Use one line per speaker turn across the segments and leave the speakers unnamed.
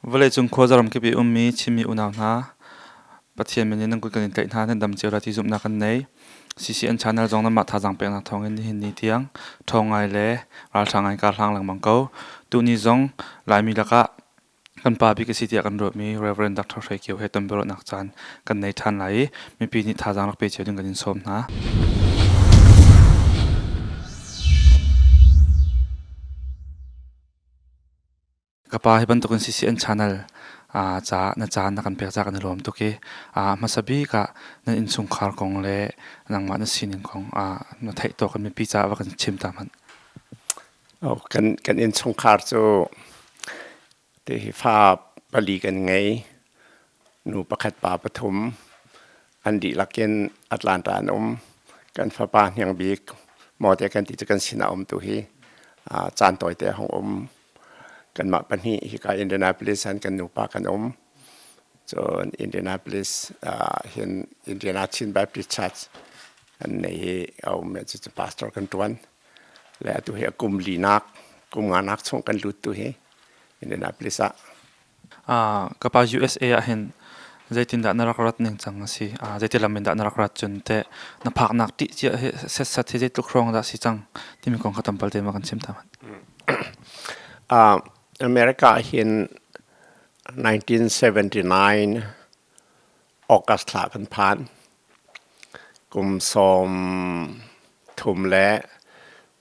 Vawleicung khuazaram kip i ummi Chinmi unau hna, Pathian min in nan kut kan in tlaih hna, nan dam cio lai ti zumhnak kan nei. CCN channel zong nanmah thazaang peknak thawngin nihin ni tiang ṭhawng ngai le ralṭha ngai kar hlang lengmang ko. Tuni zong Laimi lakah kan pa bik a si tiah kan ruahmi Rev. Dr. Hre Kio he tonbiaruahnak caan kan nei ṭhan lai i mipi nih thazaang rak pe cio ding kan in sawm hna. Ka pa hi bantukin CCN channel ca na caan na kan pek ca kan i lawm tuk i hmasa bik ah nan innchungkhar kong le nangmah na sining kong na theih tawk in mipi caah va kan chim ta hmanh.
Oh, kan innchungkhar cu te hi fa pali kan ngei. Nu pakhat pa pathum an dihlak in Atlanta an um. Kan fapa hniang bik mawte kan ti cu kan sinah um tu hi caan tawite a hung um. Kanmah pahnih hika Indianapolis han kan nupa kan um. Cun Indianapolis hin Indiana Chin Baptist Church an nei hi a um cu pastor kan ṭuan. Le atu hi a kum linak, kum nganak chung kan lut tu hi Indianapolis ah.
Ka pa USA ah hin zeitindah na rak rat ning cang a si? Zeiti lam in dah na rak rat cun teh na phaknak ṭih cia hi setsat hi zeitluk hrawng dah si cang timi kong kha tampal te ma kan chim ta hmanh.
America hin 1979 August thla kan phan. Kum sawm thum le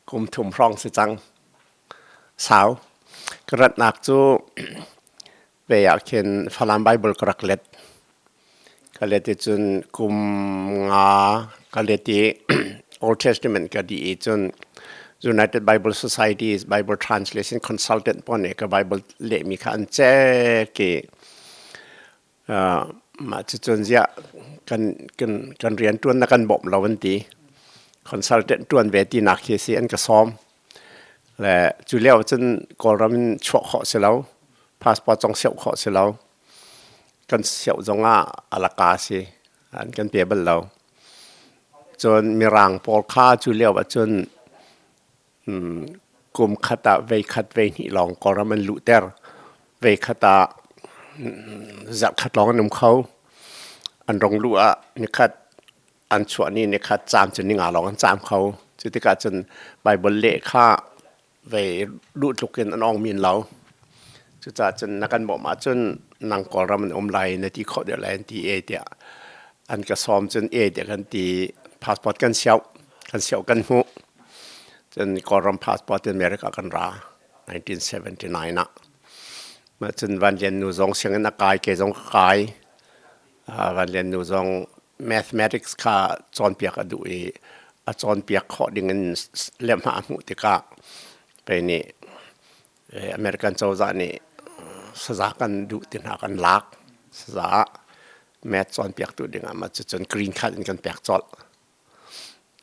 kum thum hrawng si cang. Sau. Ka ratnak cu ve ah khin Falam Bible ka rak let. Ka let i cun kum nga ka let i Old Testament ka dih i cun United Bible Society's Bible Translation Consultant pawl nih ka Bible lehmi kha an cek i Mah cucun ziah kan rianṭuan na kan bawmh lo an ti. Consultant ṭuan ve tinak khi si an ka sawm. Le cu lio cun Kawlram in chuah khawh si lo. Passport zong sioh khawh si lo. Kan sioh zongah a laka si. An kan pe bal lo. Cun Mirang pawl kha cu lio ahcun Kum khat ah vei khat vei hnih lawng Kawlram an luhter. Vei khat ah zarh khat lawng an um kho. An rong luh ah nikhat an chuah ni nikhat caam cu ninga lawng an caam kho. Cu tikah cun Baibal leh kha vei luh tluk in an ong min lo. Cucaah cun na kan bawmh ahcun nang Kawlram an um lai na ti khawh deuh lai an ti e tiah an ka sawm cun e tiah kan ti. Passport kan sioh, kan sioh kan hmuh. Cun Kawlram passport in America kan ra 1979 ah. Mah cun Van Lian nu zong sianginn a kai, ke zong ka kai. Van Lian nu zong mathematics kha cawnpiak a duh i a cawnpiak khawh ding in lehhmah a hmuh tikah kei nih American cozah nih saza kan duh ti hna kan lak. Saza ah math cawnpiaktu ding ah mah cucun green card in kan pek colh.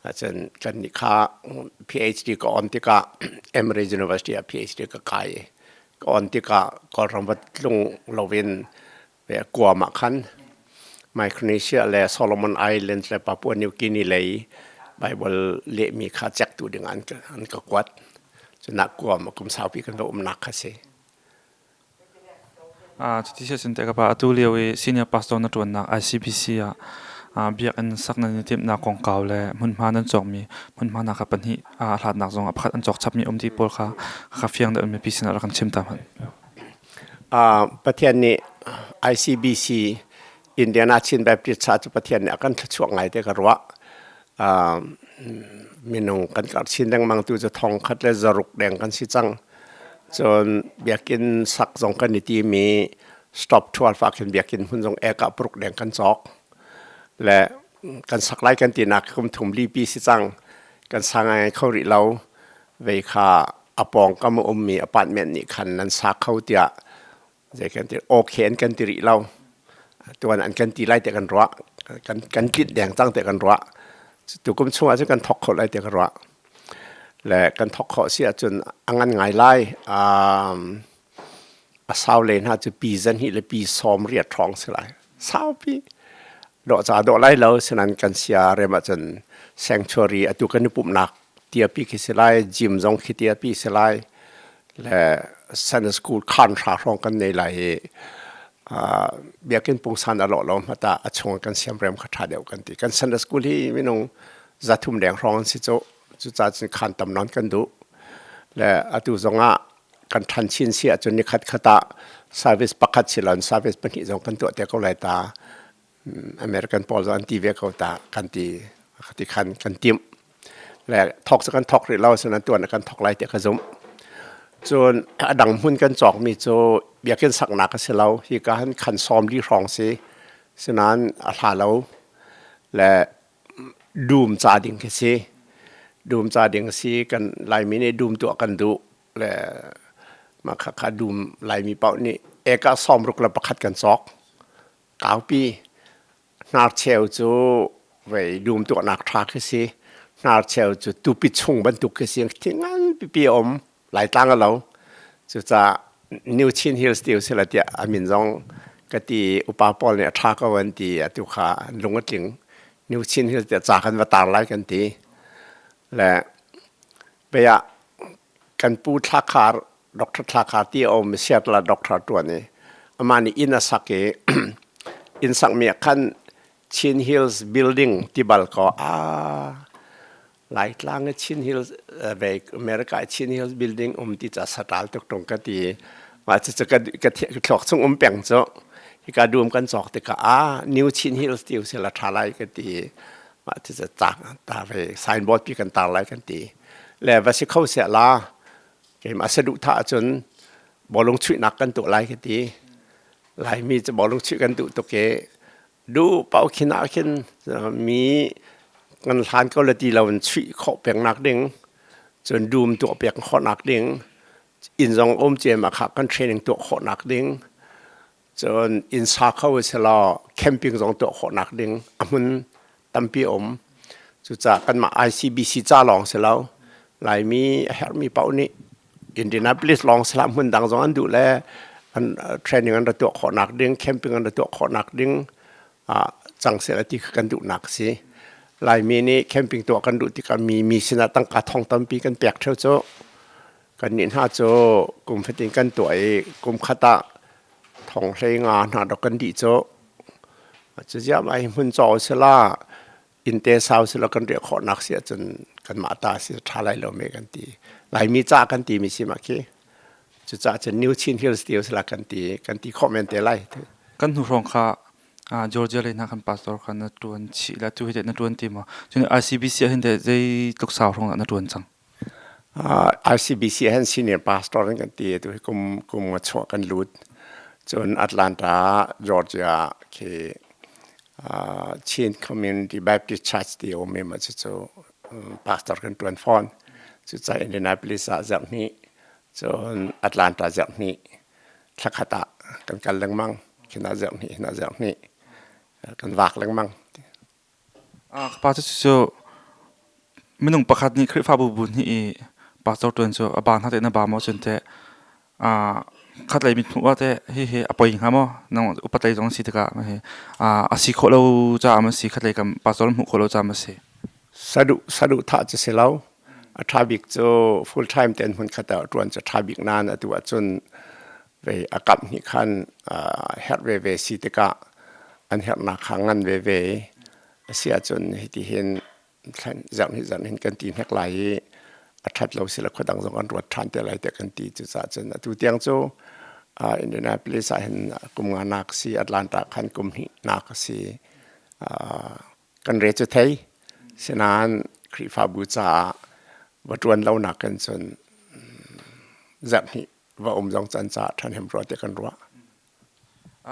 Ahcun kannih kha PhD ka on tikah Emory University ah PhD ka kai i ka on tikah Kawlram va tlung loin Guam ah khan Micronesia le Solomon Islands le Papua New Guinea lei Bible lehmi kha cektu ding an ka kuat. Cunak Guam ah kum saupi kan va umnak kha si.
Cuti si ahcun teh ka pa atu lio i senior pastor na ṭuannak ICBC ah biakinn sak nan i timhnak kongkau le hmunhma nan cawkmi hmunhma hna kha pahnih a hlatnak zong ah pakhat an cawk chapmi um ti pawl kha ka fiang deuh in mipi sinah rak kan chim ta hmanh.
Pathian nih ICBC Indiana Chin Baptist Church cu Pathian nih a kan thluachuah ngai te ka ruah. Minung kan karh chin lengmang tu cu thong khat le zaruk deng kan si cang. Cun biakinn sak zong kan i tim i stop 12 ah khin biakinn hmun zong ek ah paruk deng kan cawk. Le kan sak lai kan tinak kum thum lipi si cang. Kan sa ngai kho rih lo. Vei kha a pawngkam a ummi apartment nih khan nan sa kho tiah zei kan ti okay an kan ti rih lo tuan an kan ti lai te kan ruah kan kan tlinh deng cang te kan ruah tu kum chung ah cun kan thok kho lai te kan ruah le kan thok khawh si ahcun a ngan ngai lai a sau le hna cu pi zan hi le pi sawm riat ṭhawng si lai saupi dawh ca dawh lai lo sinan kan sia rem ahcun sanctuary atu kan i pumhnak tiapi khi si lai gym zong khi tiapi si lai le Sunday school khan hra hrawng kan nei lai i biakinn pungsan a lawh lo hmata a chung kan siamrem kha ṭha deuh kan ti. Kan Sunday school hi minung 300 leng hrawng an si cu. Cucaah cun khan tam nawn kan duh. Le atu zongah kan ṭhan chin si ahcun nikhat khat ah service pakhat silon service pahnih zong kan tuah te ko lai ta. American pawl zong an ti ve ko ta kan ti ti khan kan timh. Le thok cu kan thok rih lo asinain tuan kan thok lai tiah ka zumh. Cun a dang hmun kan cawkmi cu biakinn saknak a si lo. Hika han khan 40 hrawng si. Sinain a hla lo. Le dum ca ding khi si. Dum ca ding si kan Laimi nih dum tuah kan duh. Le mah khakha dum Laimi paoh nih eka 61 kan cawk. Kaupi Hnarcheu cu vei dum tuahnak ṭha khi si. Hnarcheu cu tupi chung bantuk khi si. Thing nganpipi a um. Laitlang a lo. Cucaah New Chin Hills ti usila tiah a min zong ka ti upa pawl nih a ṭha ko an ti. Atu kha an lung a tling. New Chin Hills tiah ca kan va tar lai kan ti. Le vei ah kan pu Thlakhar Doctor Thlakhar ti a um i Seattle ah doctor a ṭuan i amah nih inn a sak i inn sakmi ah khan Chin Hills Building ti bal kaw aa Laitlang i Chin Hills ve America i Chin Hills Building um ti ca saṭal tuk ṭung ka ti. Mah cucu ka ka thluak chung um peng cu hika dum kan cawk tikah ah New Chin Hills ti usila ṭha lai ka ti. Mah cucu ta ve signboard pi kan tar lai kan ti. Le va si kho seh la keimah saduhthah ahcun bawlung chuihnak kan tuah lai ka ti. Laimi cu bawlung chuih kan duh tuk i duh paoh khin ah khin mi kan hlan ko le ti lo in chuih khawh pengnak ding cun dum tuah piak khawhnak ding inn zong um ciam ah kha kan training tuah khawhnak ding cun inn sa kho selaw camping zong tuah khawhnak ding a hmun tampi a um. Cucaah kanmah ICBC ca lawng si lo, Laimi a herhmi paoh nih Indianapolis lawng si hlah hmun dang zong an duh le an training an ra tuah khawhnak ding, camping an ra tuah khawhnak ding cang seh ti kha kan duhnak a si. Laimi nih camping tuah kan duh tikah mi sinah tangka thong tampi kan pek ṭheo cu. Kannih hna cu kum fatin kan tuah i kum khat ah thong 15 hna dok kan dih cu. Cuziam ai hmun caw sila innte sau sila kan riah khawhnak si ahcun kanmah ta si ṭha lai lo me kan ti. Laimi ca kan timi si mah khi. Cucaah cun New Chin Hills ti sila kan ti kan ti khawh men te lai.
Kan hnu hrawng kha Georgia lei hna kan pastor kha na ṭuan chih la tu hi na ṭuan ti maw? Cun ICBC ah hin teh zeitluk sau hrawng dah na ṭuan cang?
ICBC han senior pastor an kan ti tu hi kum kum nga chuah kan lut. Cun Atlanta, Georgia khi Chin Community Baptist Church ti a um i mah cucu pastor kan ṭuan fawn. Cucaah Indianapolis ah zarh hnih, cun Atlanta zarh hnih, thla khat ah kan kal lengmang. Khin ah zarh hnih, hin ah zarh hnih kan vak lengmang.
Ka pa cu minung pakhat nih Khrihfabu bu hnih i pastor ṭuan cu a ba hna teh na ba maw cun teh khatlei mithmuh ah teh hihi a poi hnga maw? Nang upat lei zong na si tikah a si khawh lo caah maw a si khatlei kam pastor hmuh khawh lo caah maw a si?
Saduhthah cu si lo. A ṭha bik cu full time tein hmunkhat ah ṭuan cu a ṭha bik nain atu ahcun vei a kamh hnih khan herh veve si tikah an herhnak kha ngan veve a si ahcun hitihin zarh hnih zarh hin kan ti hnek lai i a ṭhat lo sila khua dang zong an ruat ṭhan te lai tiah kan ti. Cucaah cun atu tiang cu Indianapolis ah hin kum nga nak si, Atlanta khan kum hnih nak a si. Kan re cu thei. Sinain Khrihfabu caah va ṭuan lo nakin cun zarh hnih va um zong can caah ṭhahnem rua tiah kan ruah.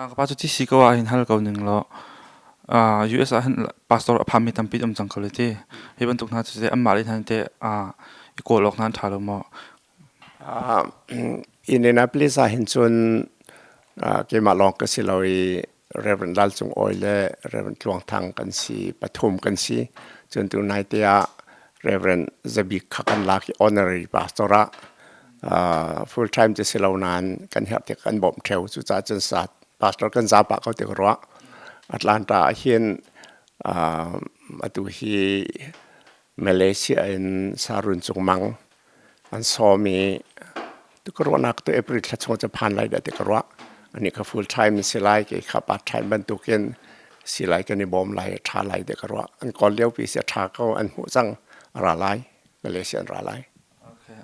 Ka pa cu TC ko ah hin hal ko ning law US ah hin pastor a phami tampi um cang ko le ti. Hi bantuk hna cu anmah le hna te i kawl awk hna an ṭha lo maw?
Indianapolis ah hin cun keimah lawng ka si lo i Reverend Lal Cung Awi le Reverend Tluang Thang kan si, pathum kan si. Cun tu nai te ah Reverend Zabik kha kan lak i honorary pastor ah full time cu si lo nain kan herh tik kan bawmh ṭheo. Cucaah cun pastor kan za pah ko ti ka ruah. Atlanta ah hin atu hi Malaysia in Sarun Cung Mang an sawm i tu Tu ka ruahnak tu April thla chung cu phan lai dah ti ka ruah. Ani ka full time si lai, kei kha part time bantukin si lai kan i bawm lai, a ṭha lai ti ka ruah. An kawl lio pi si a ṭha ko, an hmuh cang, a ra lai. Malaysia an ra lai.
Okay.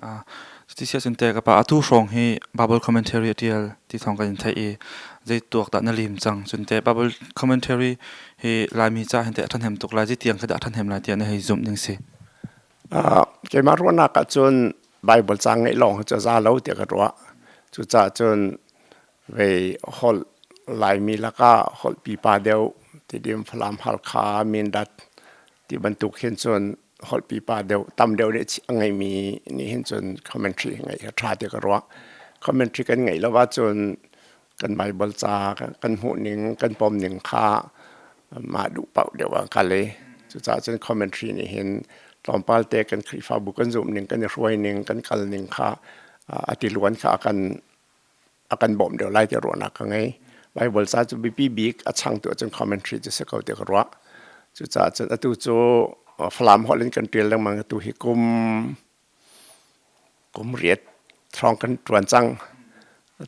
Cuti si ahcun te ka pa atu hrawng hi Bible commentary a ṭial ti thawng kan in theih i zei tuak dah na lim cang. Cun te Bible commentary hi Laimi ca hin te a ṭhahnem tuk lai, zei tiang khi dah a ṭhahnem lai tiah na hei zumh ning si.
Keimah ruahnak ahcun Bible ca ngeih lawng hi cu a za lo tiah ka ruah. Cucaah cun vei holh Laimi lakah holh pipa deuh Tidim, Falam, Halkha, Mindat ti bantuk hin cun holh pipa deuh tam deuh nih a ngeimi nih hin cun commentary ngeih hi a ṭha tiah ka ruah. Commentary kan ngeih lo ahcun kan Bible ca kan hmuhning kan pomning kha mah duh paoh deuh ah kal i cucaah cun commentary nih hin tlawmpal te kan Khrihfabu kan zumhning kan i hruaining kan kalning kha a tiluan kha a kan bawmh deuh lai tiah ruahnak ka ngei. Bible ca cu biapi bik a changtu ahcun commentary cu si ko tiah ka ruah. Cucaah cun atu cu Falam holh in kan ṭial lengmang atu hi kum riat hrawng kan ṭuan cang.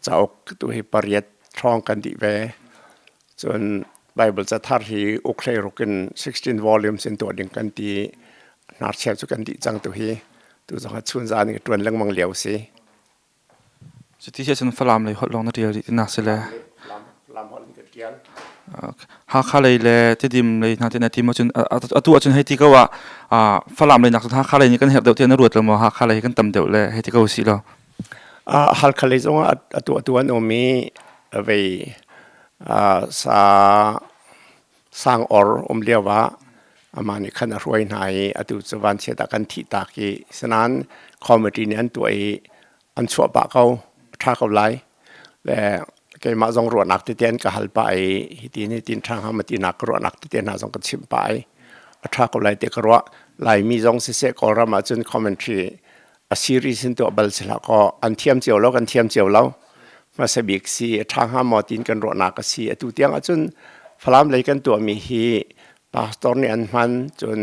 Cauk tu hi pariat hrawng kan dih ve. Cun Bible cathar hi uk hleiruk in 16 volumes in tuah ding kan ti. Hnarcheu cu kan dih cang tu hi. Tu zong ah chunzan in ka ṭuan lengmang lio si.
Cuti si ahcun Falam lei holh lawng na ṭial rih tinak si le.
Falam holh in ka ṭial.
Hakha lei le Tidim lei hna ti na ti maw cun atu ahcun hei ti ko ah Falam lei nak cun Hakha lei nih kan herh deuh tiah na ruat lo maw? Hakha lei kan tam deuh le hei ti ko sih law.
Halkha lei zong ah atu atu an um i vei sa sang or um lio ah amah nih khan a hruai hna i atu cu vanchiat ah kan thih tak i sinain committee nih an tuah i an chuah pah ko ṭha ko lai le keimah zong ruahnak tete an ka hal pah i hitin hitin ṭha hnga ma tinak ka ruahnak tete hna zong ka chimh pah i a ṭha ko lai ti ka ruah. Laimi zong siseh Kawlram ah cun commentary a series in tuah bal si hlah kaw an thiam cio lo, kan thiam cio lo. Hmasa bik si a ṭha hnga maw tiin kan ruahnak a si. Atu tiang ahcun Falam lei kan tuahmi hi pastor nih an hman, cun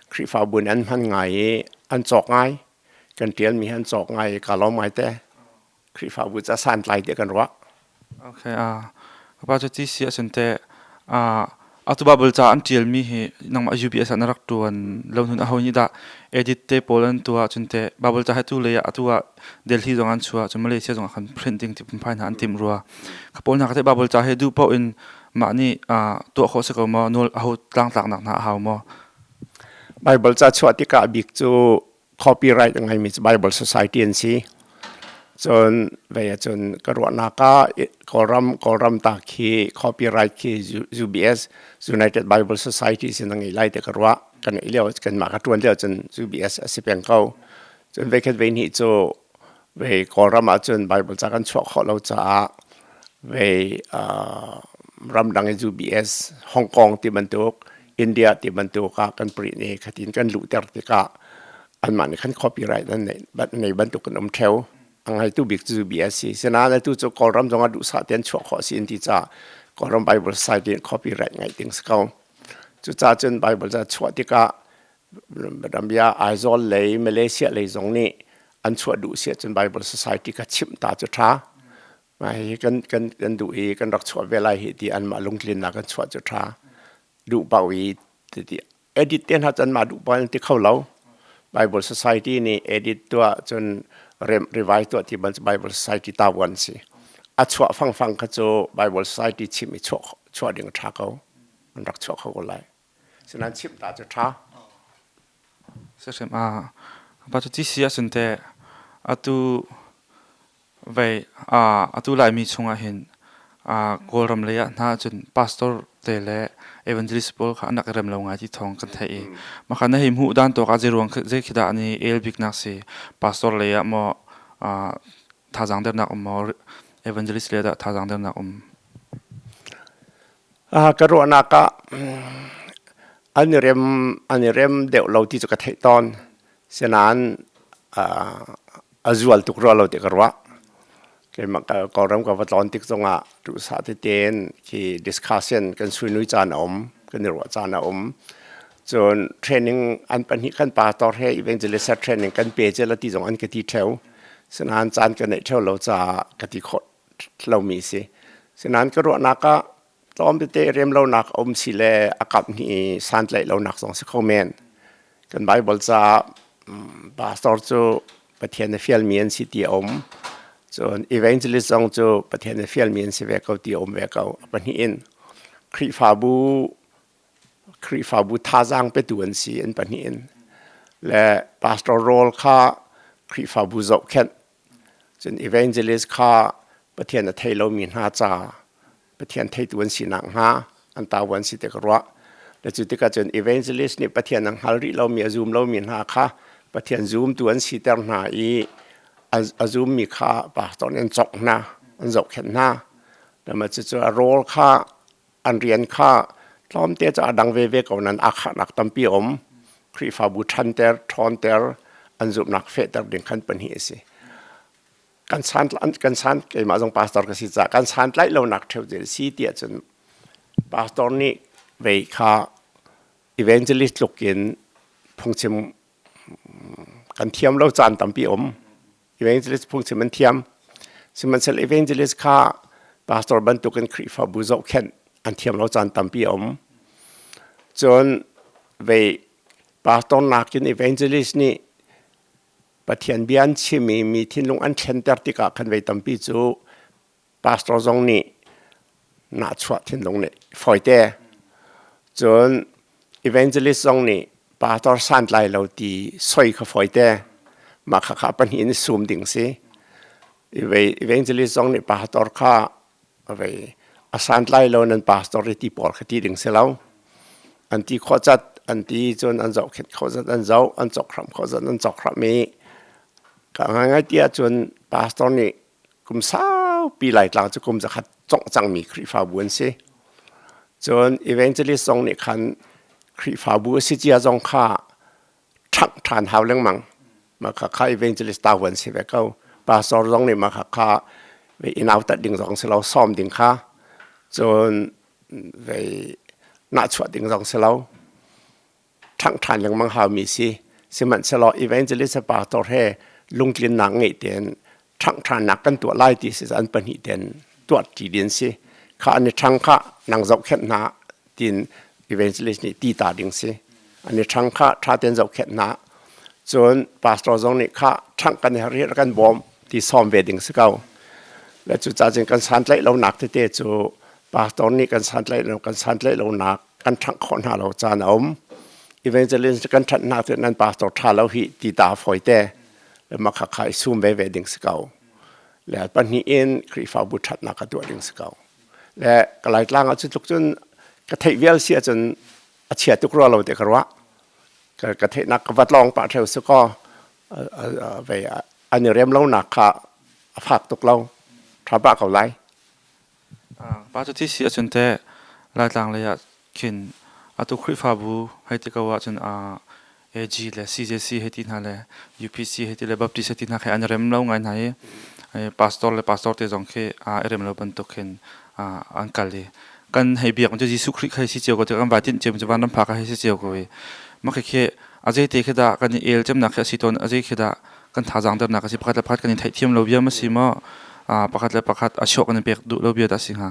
Khrihfabu nih an hman ngai i an cawk ngai. Kan ṭialmi hi an cawk ngai i kaa lawm ngai te. Khrihfabu ca santlai tiah kan ruah.
Okay, ka pa cu ti si ahcun teh atu Bible ca an ṭialmi hi nangmah UBS ah na rak ṭuan lo hnun aho nih dah edit te pawl an tuah cun teh Bible ca hi atu lei ah atu ah Delhi zong an chuah cun Malaysia zong ah khan print ding ti phunphai hna an timh rua. Ka pawl hna ka teh Bible ca hi duh paoh in mah nih tuah khawh si ko maw nawl aho tlangtlaknak hna a hau maw?
Bible ca chuah tikah bik cu copyright a ngeimi cu Bible Society an si. Cun vei ahcun ka ruahnak ah Kawlram Kawlram ta khi copyright khi UBS United Bible Society sin a ngei lai ti ka ruah. Kan i lio kanmah ka ṭuan lio cun UBS a si peng ko. Cun veikhat vei hnih cu vei Kawlram ahcun Bible ca kan chuah khawh lo caah vei ramdang i UBS Hong Kong ti bantuk India ti bantuk ah kan print i khatin kan luhter tikah anmah nih khan copyright an nei bantuk kan um theo. A ngaitu bik cu UBS si. Sinain atu cu Kawlram zong ah duhsah tein chuah khawh si in ti caah Kawlram Bible Society in copyright ngaih ding si ko. Cucaah cun Bible ca chuah tikah rambia Aizawl lei Malaysia lei zong nih an chuah duh si ahcun Bible Society kha chimh ta cu ṭha. Mah hi kan kan kan duh i kan rak chuah ve lai hi ti anmah lungtlinnak kan chuah cu ṭha. Duh paoh i ti edit te hna cun mah duh paoh in ti kho lo. Bible Society nih edit tuah cun rem revise tuah ti ban Bible Society tavuan si. A chuah fangfang kha cu Bible Society chim i chuah chuah ding a ṭha ko. An rak chuah kho ko lai. Sinain chimh ta cu ṭha.
Sihrim a pa cu ti si ahcun teh atu vei atu Laimi chungah hin Kawlram lei ah hna ahcun pastor te le evangelist pawl kha an rak i rem lo ngai ti thawng kan theih i mah kha na hei hmuh dan tawk ah zei ruang zei khi dah an i el biknak si? Pastor lei ah maw thazaang dernak um maw evangelist lei ah dah thazaang dernak um?
Ka ruahnak ah an i rem an i rem deuh lo ti cu ka theih tawn. Sinain a zual tuk rua lo ti ka ruah. Keimah Kawlram ka va tlawn tik zongah duhsah tein khi discussion kan suinui caan a um, kan i ruah caan a um. Cun training an pahnih kan pastor he evangelist training kan pe cia la ti zong an ka ti ṭheo. Sinain caan ka neih ṭheo lo caah ka ti khawh lomi si. Sinain ka ruahnak ah tlawm tete rem lonak a um si le a kap hnih i santlaih lonak zong si kho men. Kan Bible caah pastor cu Pathian a fialmi an si ti a um. Cun evangelist zong cu Pathian a fialmi an si ve ko ti a um ve ko. A pahnih in Khrihfabu Khrihfabu thazaang petu an si an pahnih in. Le pastor role kha Khrihfabu zohkhenh. Cun evangelist kha Pathian a thei lomi hna ca Pathian theitu an si nakhnga an tau an si ti ka ruah. Le cu tikah cun evangelist nih Pathian a hngal rih lomi a zum lomi hna kha Pathian zumtu an siter hna i a zummi kha pastor nih an cawk hna, an zohkhenh hna. Lama cucu a rawl kha an rian kha tlawmte cu a dang veve ko nan aa khahnak tampi a um. Khrihfabu ṭhanter, ṭhawnter, an zumhnak fehter ding khan pahnih a si. Kan san kan san keimah zong pastor ka si caah kan santlaih lonak ṭheu cu si tiah cun pastor nih vei kha evangelist tluk in phungchim kan thiam lo caan tampi um. Evangelist phungchim an thiam. Sihmanhsehlaw evangelist kha pastor bantukin Khrihfabu zohkhenh an thiam lo caan tampi a um. Cun vei pastor nakin evangelist nih Pathian bia an chim i mi thinlung an thlenter tikah khan vei tampi cu pastor zong nih nahchuah thinlung nih fawite. Cun evangelist zong nih pastor santlai lo ti soi kha fawite. Mah kha kha pahnih in sum ding si. Evangelist zong nih pastor kha vei a santlai lo nan pastor i ti pawl kha ti ding si lo. An ti khawh cat an ti cun an zohkhenh khawh zat an zoh an cawk hram khawh zat an cawk hram i ka ngaingai ti ahcun pastor nih kum saupi Laitlang cu kum zakhat congh cangmi Khrihfabu an si. Cun evangelist zong nih khan Khrihfabu a si cia zong kha ṭhangh ṭhan hau lengmang. Mah kha kha evangelist tau an si ve ko. Pastor zong nih mah kha kha i nautat ding zong si lo, sawm ding kha. Cun vei nahchuah ding zong si lo. Ṭhangh ṭhan lengmang haumi si. Sihmanhsehlaw evangelist pastor he lungtlinnak ngeih tein ṭhangh ṭhannak kan tuah lai ti si an pahnih tein tuah ṭi ding si. Kha an i ṭhang kha nang zohkhenh hna tiin evangelist nih ti ta ding si. An i ṭhang kha ṭha tein zohkhenh hna. Cun pastor zong nih kha ṭhangh kan herh hi kan bawm ti sawm ve ding si ko. Le cucaah cun kan santlaih lonak tete cu pastor nih kan santlaih lo kan santlaih lonak kan ṭhangh khawh hna lo caan a um. Evangelist kan ṭhanh hna cu nan pastor ṭha lo hi ti ta fawi te. Le mah kha kha i sum veve ding si ko. Le pahnih in Khrihfabu ṭhatnak ka tuah ding si ko. Le ka Laitlang ah cu tluk cun ka theih vial si ahcun a chia tuk rua lo ti ka ruah. Ka theihnak ka vat lawng pah ṭheo si kaw vei an i rem lonak kha a fak tuk lo. Ṭha pah ko lai.
Pa cu thi si ahcun teh Laitlang lei ah khin atu Khrihfabu hei ti ko ahcun AG le CJC hei ti hna le UPC hei ti le Baptist hei ti hna khi an i rem lo ngai hna i pastor le pastor te zong khi i rem lo bantuk khin an kal i kan hei biak cu Jesuh Khrih kha si cio ko ti kan vai tinh cio cu vanram phak hei si cio ko i mah khi a zei te khi dah kan i el cemnak khi a si tawn a zei khi dah kan thazaang dernak a si pakhat le pakhat kan i theihthiam lo bia ma si maw pakhat le pakhat a chuak kan i pek duh lo bia dah si hnga?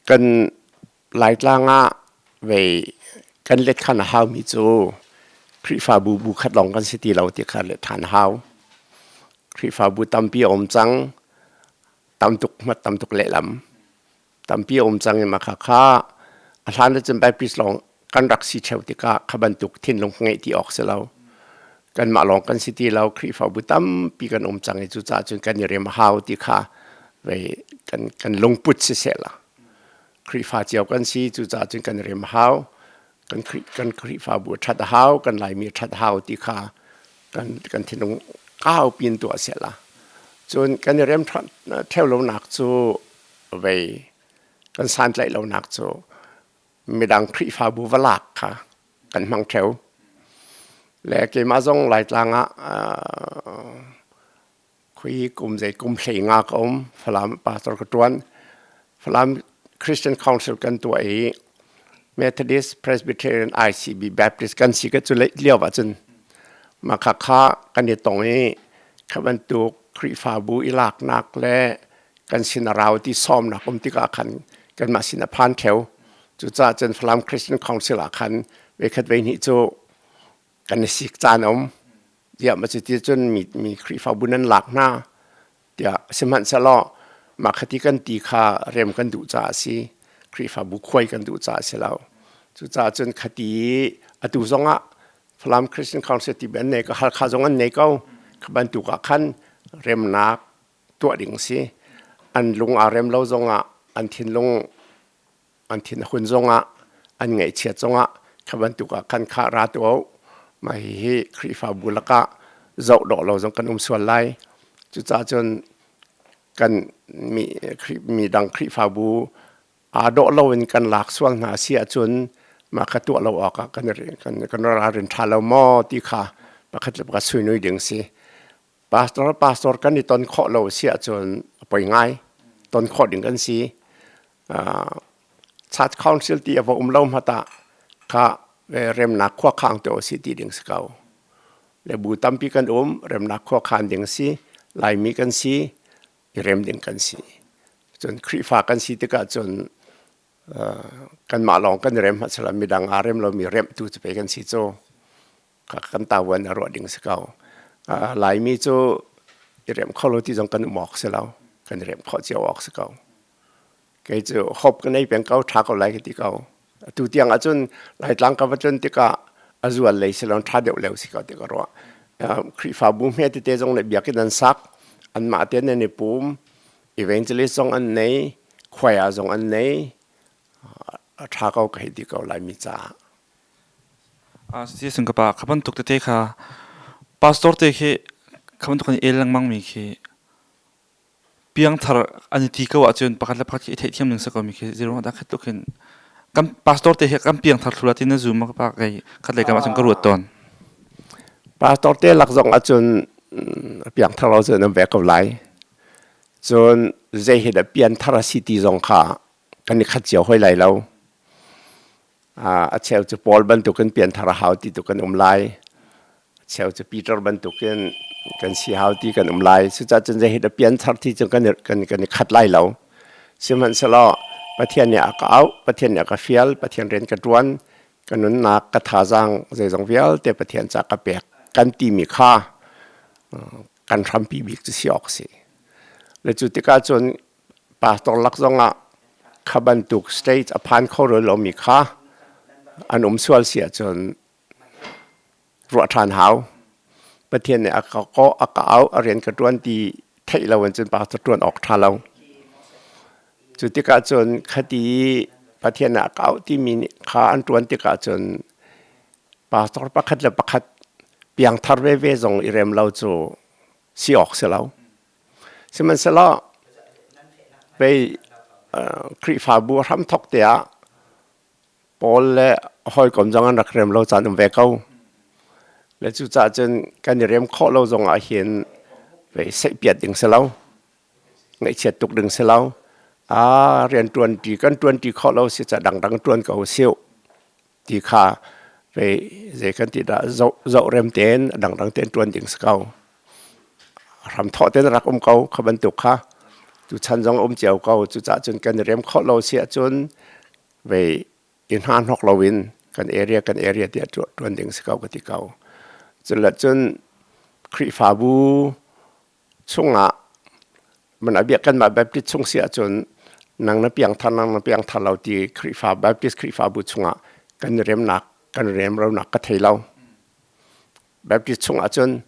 Kan Laitlang ah vei kan let khan a haumi cu Khrihfabu bu khat lawng kan si ti lo ti kha let ṭhan a hau. Khrihfabu tampi a um cang. Tam tuk hmat tam tuk lehlam. Tampi a um cang i mah kha a hlan ahcun Baptist lawng kan rak si ṭheo tikah kha bantuk thinlung ngeih ti awk si lo. Kanmah lawng kan si ti lo. Khrihfabu tampi kan um cang i cucaah cun kan i rem a hau ti kha vei kan lungput siseh la. Khrihfa cio kan si cucaah cun kan i rem a hau. Kan Khrihfabu a ṭhat a hau, kan Laimi a ṭhat a hau ti kha kan thinlung kau piin tuah seh la. Cun kan i rem ṭheo lonak cu vei kan santlaih lonak cu midang Khrihfabu va lak kha kan hmang ṭheo. Le keimah zong Laitlang ah khui kum zei kum hlei nga ka um Falam pastor ka ṭuan. Falam Christian Council kan tuah i Methodist, Presbyterian, ICB, Baptist kan si ka cu lio ah cun mah kha kha kan i tong i Kha bantuk Khrihfabu i laknak le kan sin a rau ti sawmnak um tikah khan kanmah sin a phan ṭheo. Cucaah cun Falam Christian Council ah khan voikhat voihnih cu kan i sik caan a um. Tiah ma cuti cun mi, mi Khrihfabu nan lak hna tiah sihmanhsehlaw mah khati kan ti kha rem kan duh caah a si. Khrihfabu khuai kan duh caah a si lo. Cucaah cun khati atu zongah Falam Christian Council ti an nei ko Halkha zong an nei ko. Kha bantuk ah khan remnak tuah ding si. An lung aa rem lo zongah an thinlung an thin a hun zongah an ngaihchiat zongah kha bantuk ah khan kha ra tuah u. Mah hihi Khrihfabu lakah zoh dawh lo zong kan um sual lai. Cucaah cun kan mi, mi dang Khrihfabu aa dawh loin kan lak sual hna si ahcun mah kha tuah lo awkah kan kan kan ralrin ṭha lo maw ti kha pakhat le pakhat suinui ding si. Pastor pastor kan i ton khawh lo si ahcun a poi ngai. Ton khawh ding kan si. Uh, church council ti a va um lo hmata kha remnak khua khang te si ti ding si ko. Le bu tampi kan um remnak khua khan ding si. Laimi kan si. I rem ding kan si. Cun Khrihfa kan si tikah cun kanmah lawng kan i rem hmanh midang aa rem lomi remhtu cu pei kan si cu. Kan tavuan a ruah ding si ko. Laimi cu i rem kho lo ti zong kan um awk si lo. Kan i rem khawh cio awk si ko. Kei cu hope ka nei peng ko, ṭha ko lai ka ti ko. Atu tiang ahcun Laitlang ka va tlun tikah a zual lei si lo, ṭha deuh leo si ko ti ka ruah. Khrihfabu hme tete zong nih biakinn an sak, anmah tein an i pum, evangelist zong an nei, choir zong an nei, a ṭha ko ka hei ti ko Laimi caah.
Si sung ka pa, kha bantuk tete kha pastor te khi kha bantuk an el lengmang mi khi piangthar an i ti ko ahcun pakhat le pakhat khi i theihthiam ning si ko mi khi zeiruang dah khat tuk hin kan pastor te hi kan piangthar thlu la ti na zum ma ka pa kei khat lei kam ahcun ka ruat tawn.
Pastor te lak zong ahcun piangthar lo cun an ve ko lai. Cun zei hi dah pianthar a si ti zong kha kan i khat cio hoi lai lo. A cheu cu Paul bantukin pianthar a hau ti tu kan um lai. A cheu cu Peter bantukin kan si hau ti kan um lai. Cucaah cun zei hi dah pianthar ti cu kan kan kan i khat lai lo. Sihmanhsehlaw Pathian nih a ka auh, Pathian nih a ka fial, Pathian rian ka ṭuan, ka nunnak, ka thazaang zeizong vialte Pathian ca ka pek kan timi kha kan hrampi bik cu si awk a si. Le cu tikah cun pastor lak zongah kha bantuk stage a phan kho rih lomi kha an um sual si ahcun ruah ṭhan hau. Pathian nih a ka kawh, a ka auh, a rian ka ṭuan ti theih lo in cun pastor ṭuan awk ṭha lo. Cu tikah cun khati Pathian nih a ka auh timi nih kha an ṭuan tikah cun pastor pakhat le pakhat piangthar veve zong i rem lo cu si awk si lo. Sihmanhsehlaw pei Khrihfabu a hramthawk te ah Paul le hawikom zong an rak rem lo caan um ve ko. Le cucaah cun kan i rem khawh lo zong ah hin pei seihpiat ding si lo, ngaihchiat tuk ding si lo. Ah rian ṭuanṭi kan ṭuanṭi khawh lo si ca dangdang ṭuan ko usih. Ti kha vei zei kan ti dah zoh zoh rem tein a dangdang tein ṭuan ding si ko. Hramthawh tein rak um ko kha bantuk kha tu chan zong um cio ko. Cucaah cun kan i rem khawh lo si ahcun vei i hna hnok loin kan area kan area tiah ṭuan ding si ko ka ti ko. Cun le cun Khrihfabu chungah man a biak kanmah Baptist chung si ahcun nang na piangthar nang na piangthar lo ti Khrihfa Baptist Khrihfabu chungah kan i remnak kan remronak ka thei lo. Baptist chungah cun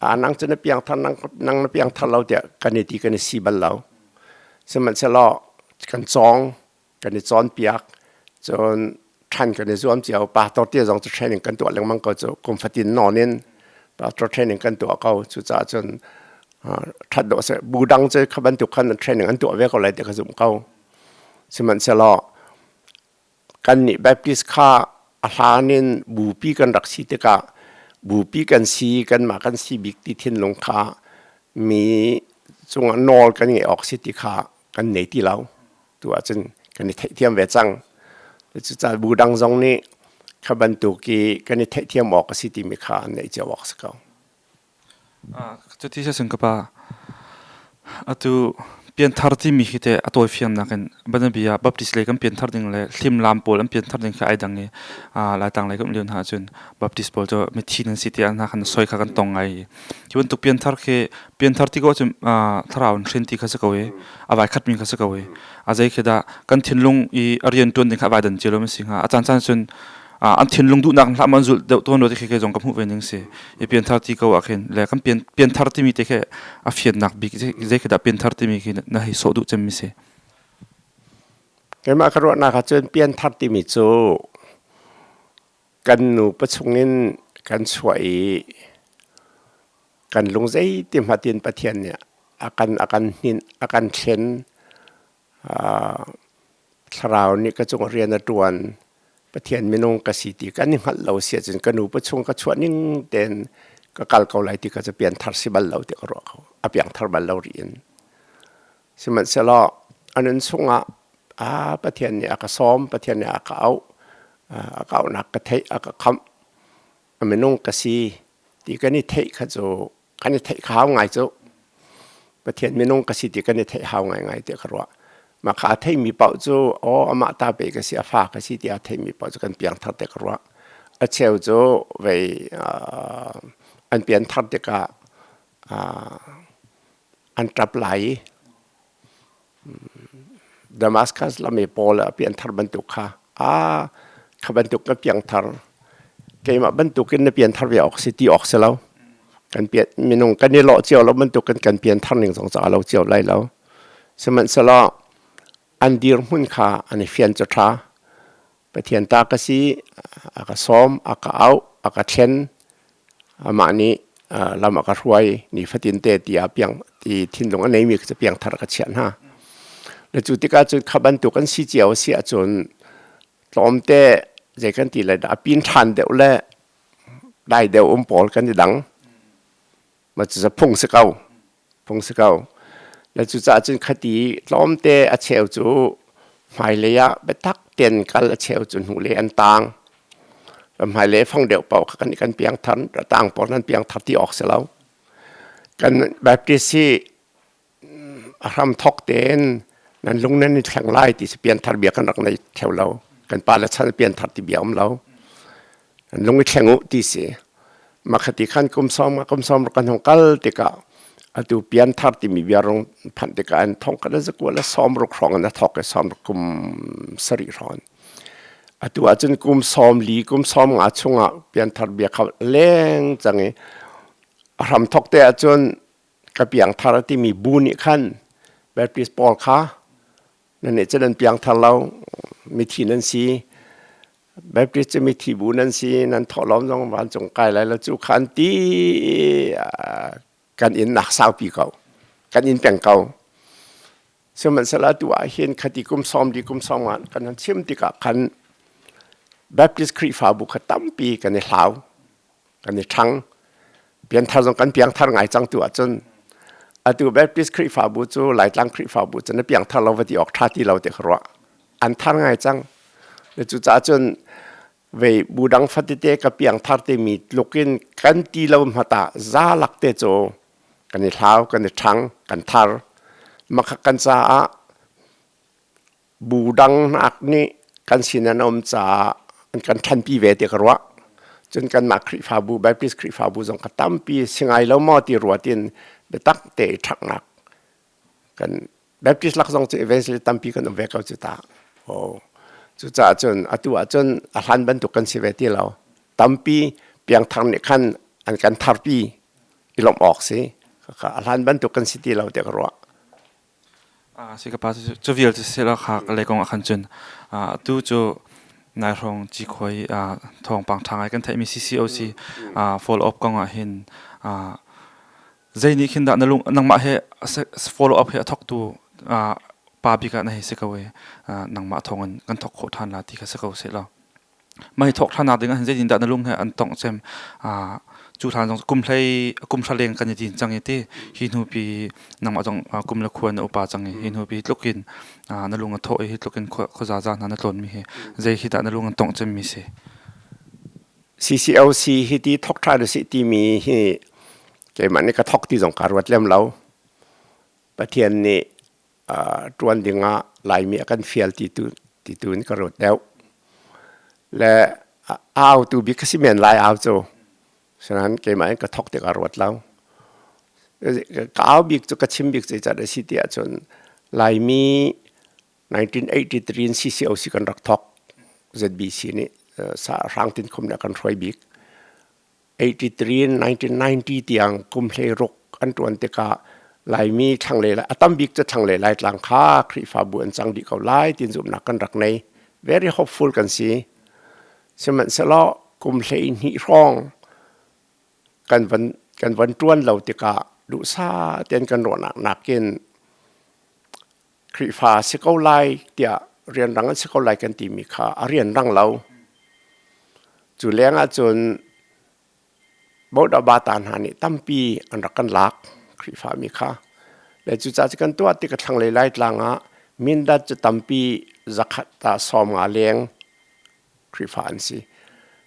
a nang cu na piangthar nang, nang na piangthar lo tiah kan i ti kan i si bal lo. Sihmanhsehlaw kan cawng kan i cawnpiak cun ṭhan kan i zuam cio. Pastor te zong cu training kan tuah lengmang ko cu kum fatin nawn in pastor training kan tuah ko. Cucaah cun ṭhat dawh seh bu dang cu kha bantuk khan training an tuah ve ko lai ti ka zumh ko. Sihmanhsehlaw kannih Baptist kha a hlan in bupi kan rak si tikah bupi kan si kanmah kan si bik ti thinlung kha mi cungah nawl kan ngeih awk si ti kha kan nei ti lo. Tu ahcun kan i theihthiam ve cang. Cucaah bu dang zong nih kha bantuk i kan i theihthiam awk a si timi kha an neih cio awk a si ko.
Cuti si cun ka pa, atu pianthar timi khi teh a tawifiannak in bianabia ah Baptist lei kan pianthar ding le hlimlam pawl an pianthar ding khi ai dang i Laitlang lei kan um lio hna ahcun Baptist pawl cu mithi nan si tiah hna khan soi kha kan tong ngai. Hi bantuk pianthar khi pianthar ti ko ahcun thlarau in hrin ti kha si ko i a vai khatmi kha si ko i a zei khi dah kan thinlung i a rian ṭuan ding kha a vai dan cio lo ma si hnga. A caancaan cun an thinlung duhnak hlah man zulh deuh tawn lo ti khi kei zong ka hmuh ve ning si. I pianthar ti ko ah khin le kan pian pianthar timi te khi a fiannak bik zei khi dah pianthar timi khi na hei sawh duh cemmi si.
Keimah ka ruahnak ah cun pianthar timi cu kan nu pachung in kan chuah i kan lung zeiti hmatin Pathian nih a kan a kan hninh a kan thlen. Thlarau nih ka cung rian a ṭuan. Pathian minung ka si ti kan i hngalh lo si ahcun ka nu pachung ka chuah ning tein ka kal ko lai ti kha cu pianthar si bal lo ti ka ruah ko. A piangthar bal lo rih in. Sihmanhsehlaw a nun chungah Pathian nih a ka sawm, Pathian nih a ka auh, a ka auhnak ka theih, a ka khamh, a minung ka si ti kan i theih kha cu kan i theih hau ngai cu. Pathian minung ka si ti kan i theih hau ngaingai tiah ka ruah. Mah kha a theimi paoh cu aw amah ta pe ka si, a fa ka si ti a theimi paoh cu kan piangthar tiah ka ruah. A cheu cu vei an pianthar tikah an ṭap lai i Damascus lam i Paul a pianthar bantuk kha aa kha bantuk ka piangthar keimah bantukin na pianthar ve awk si ti awk si lo. Kan pian minung kan i lawh cio lo bantukin kan pianthar ning zong cu aa lo cio lai lo. Sihmanhsehlaw an dirhmun kha an i fian cu ṭha. Pathian ta ka si, a ka sawm, a ka auh, a ka thlen. Amah nih lam a ka hruai nifatin te tiah piang ti thinlung a neimi cu piangthar ka chiah hna. Le cu tikah cun kha bantuk an si cio a si ahcun tlawmte zei kan ti lai dah a pin ṭhan deuh le dai deuh um pawl kan i dang. Ma cu phung si ko. Phung si ko. Le cucaah cun khati tlawmte a cheu cu hmailei ah biatak tein kal a cheu cu hnulei an tang. Hmailei fang deuh paoh kha kan kan piangthar tang pawl nan piangthar ti awk si lo. Kan Baptist hi a hram thok tein nan lung nan i thleng lai ti si pianthar bia kan rak nei theo lo. Kan pa le chan pianthar ti bia um lo. Nan lung i thleng u ti si. Makhati khan kum sawm kan hong kal tikah atu pianthar timi bia rong phanh tikah an thong khat zakua le 60 hrawng in a thawk i 60 kum sarih hrawng. Atu ahcun kum 40 kum 50 chungah pianthar bia kha leng cang i a hram thawk te ahcun ka piangthar a timi bu nih khan Baptist pawl kha nan nih cun nan piangthar lo mithi nan si Baptist cu mithi bu nan si nan thawhlawm zong vancung kai lai lo cu khan ti kan inn nak saupi ko kan inn peng ko sihmanhsehlaw tu ah hin khati kum sawm di kum sawm nga kan han chim tikah khan Baptist Khrihfabu kha tampi kan i hlau kan i ṭhang. Pianthar zong kan piangthar ngai cang tu ahcun atu Baptist Khrihfabu cu Laitlang Khrihfabu cu na piangthar lo va ti awk ṭha ti lo ti ka ruah. An thar ngai cang. Cucaah cun vei bu dang fatete ka piangthar timi tluk in kan ti lo hmata za lak te cu kan i hlau, kan i ṭhang, kan thar. Makha kan caah Bu dangnak nih kan sin an um caah an kan ṭhanpi ve ti ka ruah. Cun kanmah Khrihfabu, Baptist Khrihfabu zong kha tampi si ngai lo maw ti ruat in biatak te i ṭhaknak kan Baptist lak zong cu evangelist tampi kan um ve ko cu ta. Oh. Cucaah cun atu ahcun a hlan bantuk kan si ve ti lo. Tampi piangthar nih khan an kan tharpi i lawmh awk si. A hlan bantuk kan si ti lo tiah ka ruah.
Si ka pa cu vialte sila kha ka lei kong ah khan cun atu cu nai hrawng cikhuai thawngpang ṭha ngai kan theihmi CCOC follow up kong ah hin zei nih khin dah na lung nangmah he follow up he a thawktu pa bik ah na hei si ko i nangmah thawng in kan thawk khawh ṭhan la ti kha si ko seh law. Mah hi thawk ṭhannak ding ah hin zeitindah na lung he an tongh cem? Cu hlan zong kum hlei kum hra leng kan i din cang i ti hi hnu pi nangmah zong kum le khua na upa cang i hi hnu pi tluk in na lung a thawh i hi tluk in khuaza za hna na tlawn mi hi zei hi dah na lung an tongh cem mi si?
CCOC hi ti thawk ṭhan usih timi hi. Keimah nih ka thok ti zong kaa ruat lem lo. Pathian nih ṭuan dingah Laimi a kan fial ti tu ti tu in ka ruat deuh. Le au tu bik ka si men lai au cu. Sinain keimah in ka thok tikah ruat lo. Ka au bik cu ka chim bik zeicat a si ti ahcun Laimi 1983 in CCOC kan rak thok. ZBC nih Hrang Tin Khum nih a kan hruai bik. 83 in 1990 tiang kum 16 an ṭuan tikah Laimi thlanglei a tam bik cu thlanglei Laitlang kha Khrihfabu an cang dih ko lai tin zumhnak kan rak nei. Very hopeful kan si. Sihmanhsehlaw kum 12 hrawng kan van kan van ṭuan lo tikah duhsah tein kan ruahnak nakin Khrihfa si ko lai tiah rianrang an si ko lai kan timi kha a rianrang lo. Cu leng ahcun Bodabata hna nih tampi an rak kan lak Khrihfa mi kha. Le cucaah cu kan tuah tik a thlanglei Laitlang ah Mindat cu tampi zakhat ah 50 leng Khrihfa an si.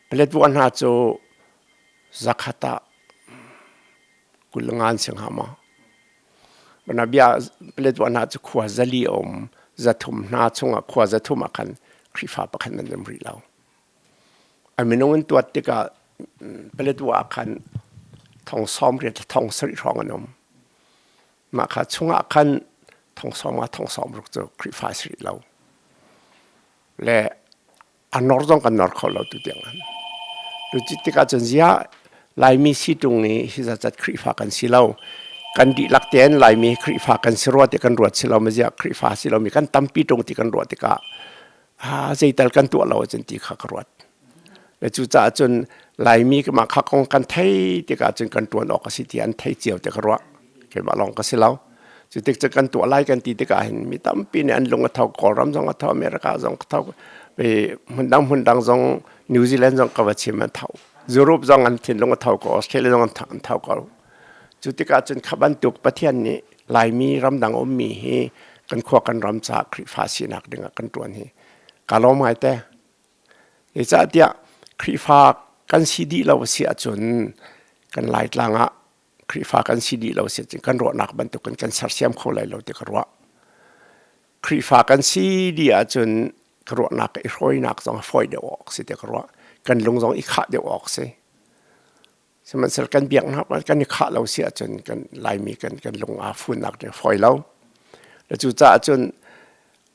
Paletwa hna cu zakhat ah 25 an si hnga maw? Bia Paletwa hna cu khua 400 a um. 300 hna chungah khua 300 ah khan Khrihfa pakhat nan um rih lo. A minung in tuat tikah Paletwa ah khan 80,000 7,000 hrawng an um. Mah kha chungah khan 50,000 60,000 cu Khrihfa si rih lo. Le a nor zong kan nor kho lo tu tiang an. Cu tikah cun ziah Laimi si ṭung i hi zatzat Khrihfa kan si lo. Kan dihlak tein Laimi Khrihfa kan si rua ti kan ruat si lo ma ziah Khrihfa si lomi kan tampi ṭung ti kan ruah tikah zeital kan tuah lo ahcun ti kha ka ruat. Le cucaah cun Laimi mah kha kong kan thei tikah cun kan ṭuan awk a si ti an thei cio ti ka ruah. Keimah lawng ka si lo. Cu tik cu kan tuah lai kan ti tikah hin mi tampi nih an lung a tho. Kawlram zong a tho, America zong a tho, hmundang hmundang zong New Zealand zong ka va chim an tho. Europe zong an thinlung a tho ko, Australia zong an tho ko. Cu tikah cun kha bantuk Pathian nih Laimi ramdang ummi hi kan khua kan ram caah Khrihfa sinak dingah kan ṭuan hi ka lawm ngai te. Zeicahtiah Khrihfa kan si dih lo a si ahcun kan Laitlang ah Khrihfa kan si dih lo si ahcun kan ruahnak bantukin kan sersiam kho lai lo ti ka ruah. Khrihfa kan si dih ahcun ka ruahnak i hruainak zong a fawi deuh awk si ti ka ruah. Kan lung zong i khah deuh awk si. Sihmanhsehlaw kan biaknak kan i khah lo si ahcun kan Laimi kan kan lung aa funnak ding fawi lo. Le cucaah cun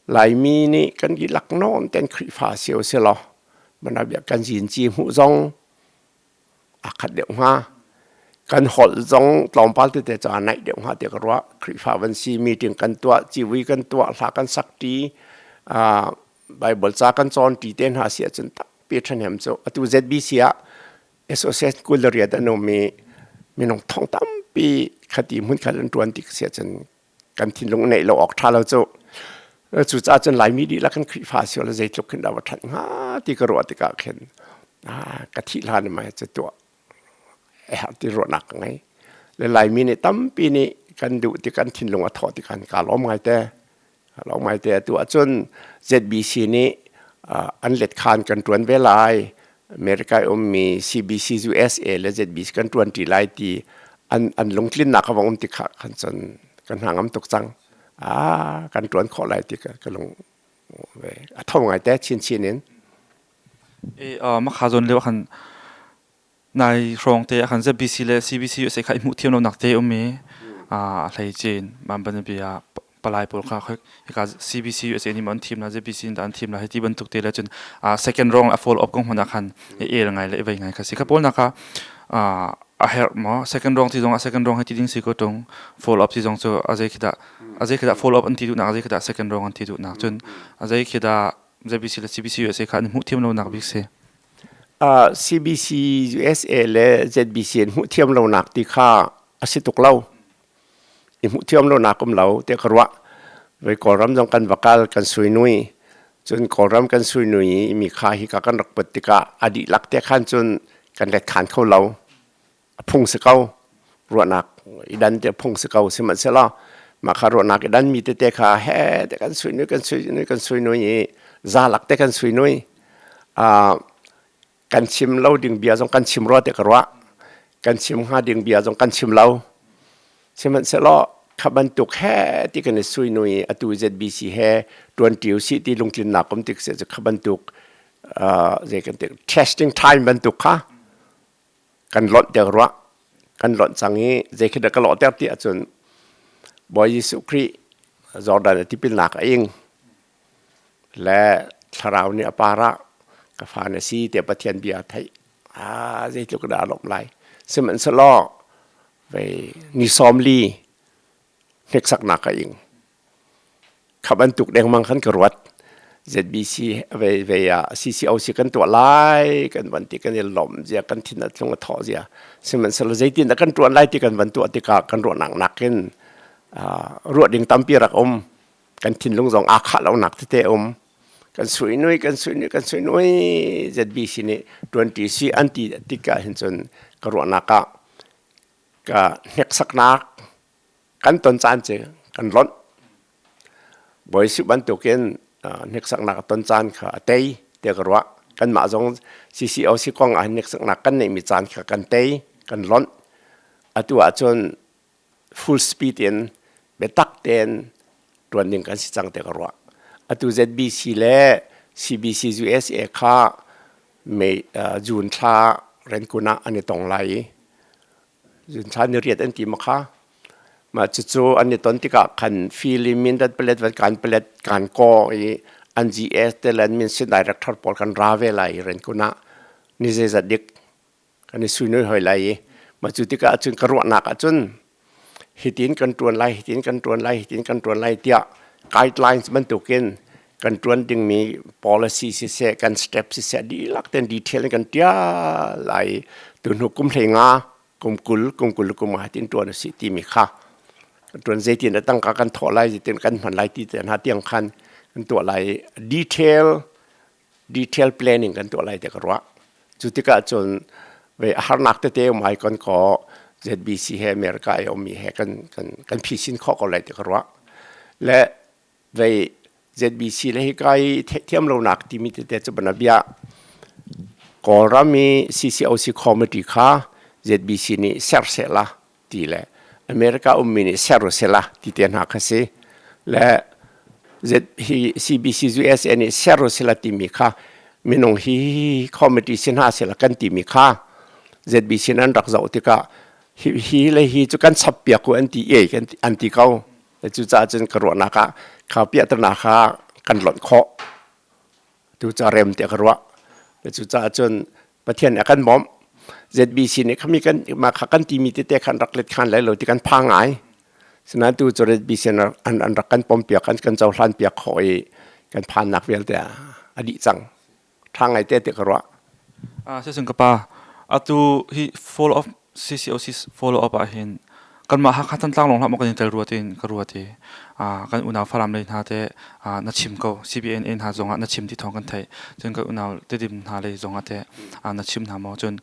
Laimi nih kan dihlak nawn ten Khrihfa si u si law mana bia kan zinci hmuh zong aa khat deuh hnga. Kan holh zong tlawmpal tete cu aa naih deuh hnga tiah ka ruah. Khrihfa van si meeting kan tuah, civui kan tuah, hla kan sak ṭi, Bible ca kan cawn ṭi te hna si ahcun tampi ṭhahnem cu. Atu ZBC ah Associate 28 an um i minung thong tampi khati hmunkhat an ṭuan ti si ahcun kan thinlung neih lo awk ṭha lo cu. Cucaah cun Laimi dihlak kan Khrihfa si la zeitluk khin dah va ṭhat hnga ti ka ruah tikah khin ka thih hlan mai cu tuah a herh ti ruahnak ka ngei. Le Laimi nih tampi nih kan duh ti kan thinlung a thawh tikhan kaa lawm ngai te. Lawm ngai te atu ahcun ZBC nih an let khan kan ṭuan ve lai. America i ummi CBC USA le ZBC kan ṭuan ṭi lai ti an an lungtlinnak a vong um tikah khan cun kan hna ngam tuk cang. Ah, kan ṭuan khawh lai ti ka lung a tho ngai te chinchin in.
E makha zawn lio khan nai hrawng te khan ZBC le CBC USA kha i hmuh thiam lonak te um i a hlei chin mam ban bia palai pawl kha hika CBC USA nih an thim la ZBC in an thim la hiti bantuk te le cun second round a follow up kong hmun ah khan i el ngai le i vei ngai kha si kha pawl na kha a herh maw second round ti zong a second round hi ti ding si ko tung follow up ti zong cu a zei khi dah a zei khi dah follow up an ti duh nak a zei khi dah second round an ti duh nak cun a zei khi dah ZBC le CBC USA kha an hmuh thiam lo nak bik si
CBC USA le ZBC an hmuh thiam lonak ti kha a si tuk lo. I hmuh thiam lonak um lo tiah ka ruah. Voi Kawlram zong kan va kal kan suinui. Cun Kawlram kan suinui i mi kha hika kan rak put tikah a dihlak te khan cun kan let khan kho lo. A phung si ko. Ruahnak i dan te phung si ko. Sihmanhsehlaw mah kha ruahnak i dan mi tete kha he te kan suinui kan suinui kan suinui i zalak te kan suinui. Kan chim lo ding bia zong kan chim rua te ka ruah. Kan chim hnga ding bia zong kan chim lo. Sihmanhsehlaw kha bantuk he ti kan i suinui atu ZBC he ṭuanṭi usih ti lungtlinnak um tik seh cu kha bantuk zei kan ti testing time bantuk kha kan lonh ter rua. Kan lonh cang i zei khi dah ka lawhter ti ahcun Bawi Jesuh Khrih Jordan a tipilnak a ing le thlarau nih a par ah ka fa na si tiah Pathian bia a theih. Ah zeitluk dah a lawmh lai. Sihmanhsehlaw vei ni 40 hneksaknak a ing. Kha bantuk dengmang khan ka ruat. ZBC vei vei ah CCOC kan tuah lai kan van ti kan i lawmh zia kan thin a tlung a thawh zia. Sihmanhsehlaw zeitin dah kan tuan lai ti kan van tuah tikah kan ruahnak nakin ruah ding tampi rak um. Kan thinlung zong aa khah lonak tete um. Kan suinui kan suinui kan suinui ZBC nih tuanṭi si an ti tikah hin cun ka ruahnak ah ka hneksaknak kan ton caan cu kan lonh. Bawi Jesuh bantukin hneksaknak a ton caan kha a tei tiah ka ruah. Kanmah zong CCOC kong ah hneksaknak kan neihmi caan kha kan tei, kan lonh. Atu ahcun full speed in biatak tein ṭuan ding kan si cang tiah ka ruah. Atu ZBC le CBC USA kha May, June thla Renkun ah an i tong lai i June thla ni riat an ti ma kha. Mah cucu an i ton tikah khan Fili Mindat Palet van kan palet kan kaw i an GS te le an min director pawl kan ra ve lai i Renkun ah ni zeizat dik kan i suinoi hoi lai i mah cu tikah cun ka ruahnak ahcun hitin kan ṭuan lai hitin kan ṭuan lai hitin kan ṭuan lai tiah guidelines bantukin kan ṭuan dingmi policy siseh kan step siseh dihlak ten detail in kan ṭial lai tu hnu kum 15 kum 20 kum 20 kum nga tin ṭuan a si timi kha kan ṭuan zeitin a tangka kan thawh lai zeitin kan hman lai ti te hna tiang khan kan tuah lai detail detail planning kan tuah lai te ka ruah. Cu tikah cun ve harnak tete um ai kon ko ZBC he America i ummi he kan kan kan phisin khawh ko lai ti ka ruah. Le vei ZBC le hika i thiam lonak timi tete cu bana bia Kawlram i CCOC committee kha ZBC nih ser sehla ti le America ummi nih ser u sila ti te hna kha si le hi CBC USA nih ser u sila timi kha minung hi committee si hna sila kan timi kha ZBC nan rak zoh tikah hi hi le hi cu kan chap piak u an ti e an ti ko cucaah cun ka ruahnak ah kha piahtana kha kan lonh khawh tu ca rem tiah ka ruah cucaah cun Pathian nih a kan bawmh ZBC nih khami kan mah kha kan timi tete khan rak let khan lai lo ti kan phang ngai sinain tu cu ZBC an an rak kan pom piak kan kan cohlan piak khawh i kan phannak vialte a dih cang ṭha ngai te ti ka ruah.
Ah sisung ka pa atu hi follow up CCOC follow up ah hin kanmah Hakha Thantlang lawng hlah maw kan i tel rua tiin ka ruat i kan unau Falam lei hna te na chim ko CBNA hna zongah na chim ti thawng kan theih cun kan unau Tedim hna lei zongah te na chim hna maw cun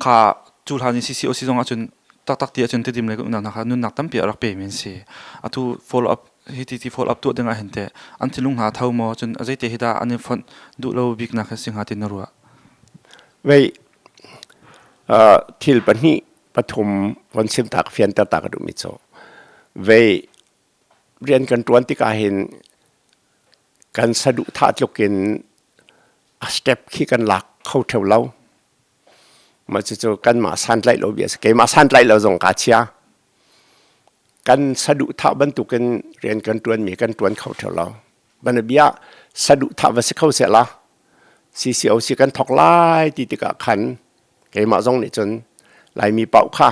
kha cu hlan in CCOC zongah cun taktak ti ahcun Tedim lei kan unau hna kha nunnak tampi a rak pe mi an si atu follow up hi ti ti follow up tuah ding ah hin teh an thinlung hna tho maw cun zeite hi dah an i fonh duh lo bik nak hi si hnga ti na ruah
Vei thil pahnih pathum von sim ta ka fianter ta ka duhmi cu vei rian kan ṭuan tikah hin kan saduhthah tluk in a step khi kan lak kho ṭheo lo. Mah cucu kanmah santlaih lo bia a si. Keimah santlaih lo zong kaa chia. Kan saduhthah bantukin rian kan ṭuanmi kan ṭuan kho ṭheo lo. Banabia saduhthah va si kho seh la CCOC kan thok lai ti tikah khan keimah zong nih cun Laimi paoh kha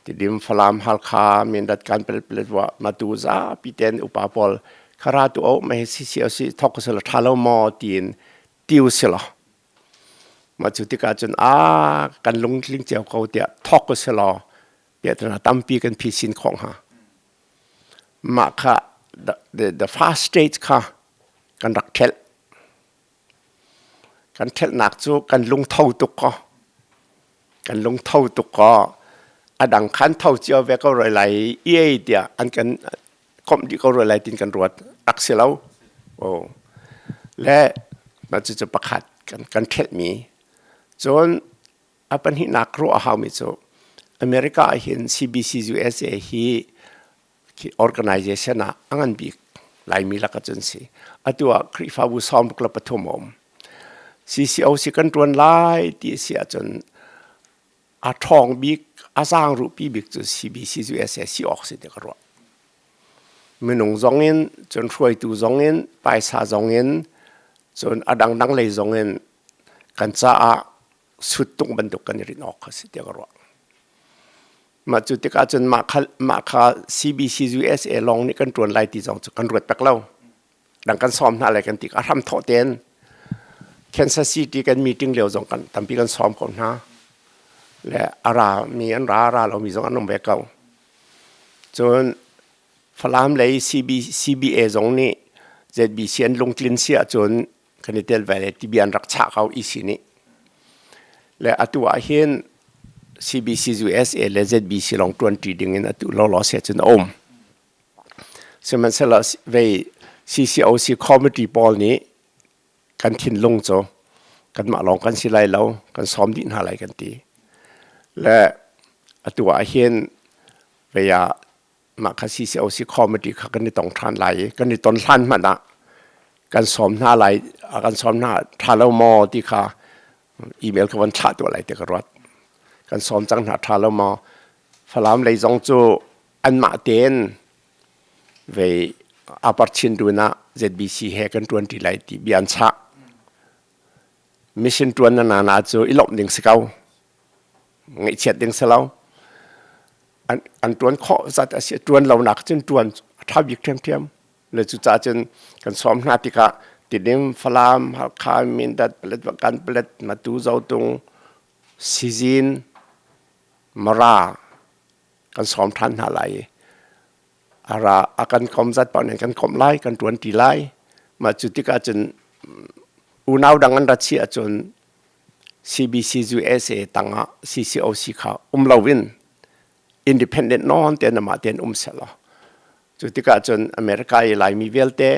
Tidim Falam Halkha Mindat kan Paletwa Matu zapi ten upa pawl khara tu o mai CCOC thok sila tha lo maw tiin tiu sila mah cu tikah cun a kan lungtling cio ko tiah thok sila piahtana tampi kan phisin khawh hnga mah kha the first stage kha kan rak ṭhelh kan ṭhelhnak cu kan lungtho tuk ko kan lungtho tuk ko a dang khan tho cio ve ko roi lai i tiah an kan komh dih ko roi lai tin kan ruat rak si lo oh le mah cucu pakhat kan kan ṭhelhmi cun. A pahnihnak ruah a haumi cu America ah hin CBC USA hi organization ah a ngan bik Laimi lak ahcun si. Atu ah Khrihfabu 63 a um. CCOC kan ṭuan lai ti a si ahcun a ṭhawng bik, a zaangruhpi bik cu CBC USA si awk si ti ka ruah. Minung zong in, cun hruaitu zong in, paisa zong in, cun a dangdang lei zong in kan caah suttung bantuk kan i rinh awk kha si tiah ka ruah. Mah cu tikah cun mah kha CBC USA lawng nih kan ṭuan lai ti zong cu kan ruat pek lo. Dang kan sawm hna lai kan ti a hram thawh tein Kansas City kan meeting lio zong kan tampi kan sawm ko hna. Le a ra mi an ra, ra lomi zong an um ve ko. Cun Falam lei CBA zong nih ZBC an lungtlin si ahcun kan i tel ve le ti bia an rak chah ko EC nih. Le atu ah hin CBC USA le ZBC lawng ṭuanṭi ding in atu lawlaw se cun a um. Sihmanhsehlaw vei CCOC committee pawl nih kan thinlung cu kanmah lawng kan si lai lo, kan sawm dih hna lai kan ti. Le atu ah hin vei ah mah kha CCOC committee kha kan i tong ṭhan lai i kan i ton hlan hmanh ah kan sawm hna lai kan sawm hna ṭha lo maw ti kha email ka von thlah tuah lai ti ka ruat. Kan sawm cang hna ṭha lo maw? Falam lei zong cu anmah tein vei Upper Chin ah ZBC he kan ṭuan ṭi lai ti bia an chah. Mission ṭuan na nana cu i lawmh ding si ko. Ngaihchiat ding si lo. An ṭuan khawh zat a si. Ṭuan lo nak cun ṭuan a ṭha bik ṭhiamṭhiam. Le cucaah cun kan sawm hna tikah Tidim, Falam, Halkha, Mindat, Paletwa, Kanpalet, Matu, Zotung, Sizin, Mara kan sawm ṭhan hna lai i a ra a kan kom zat paoh nih kan komh lai, kan ṭuan ṭi lai. Mah cu tikah cun unau dang an rat si ahcun CBC USA tangah CCOC kha um loin independent nawn tein amah tein um sehlaw cu tikah cun America i Laimi vialte,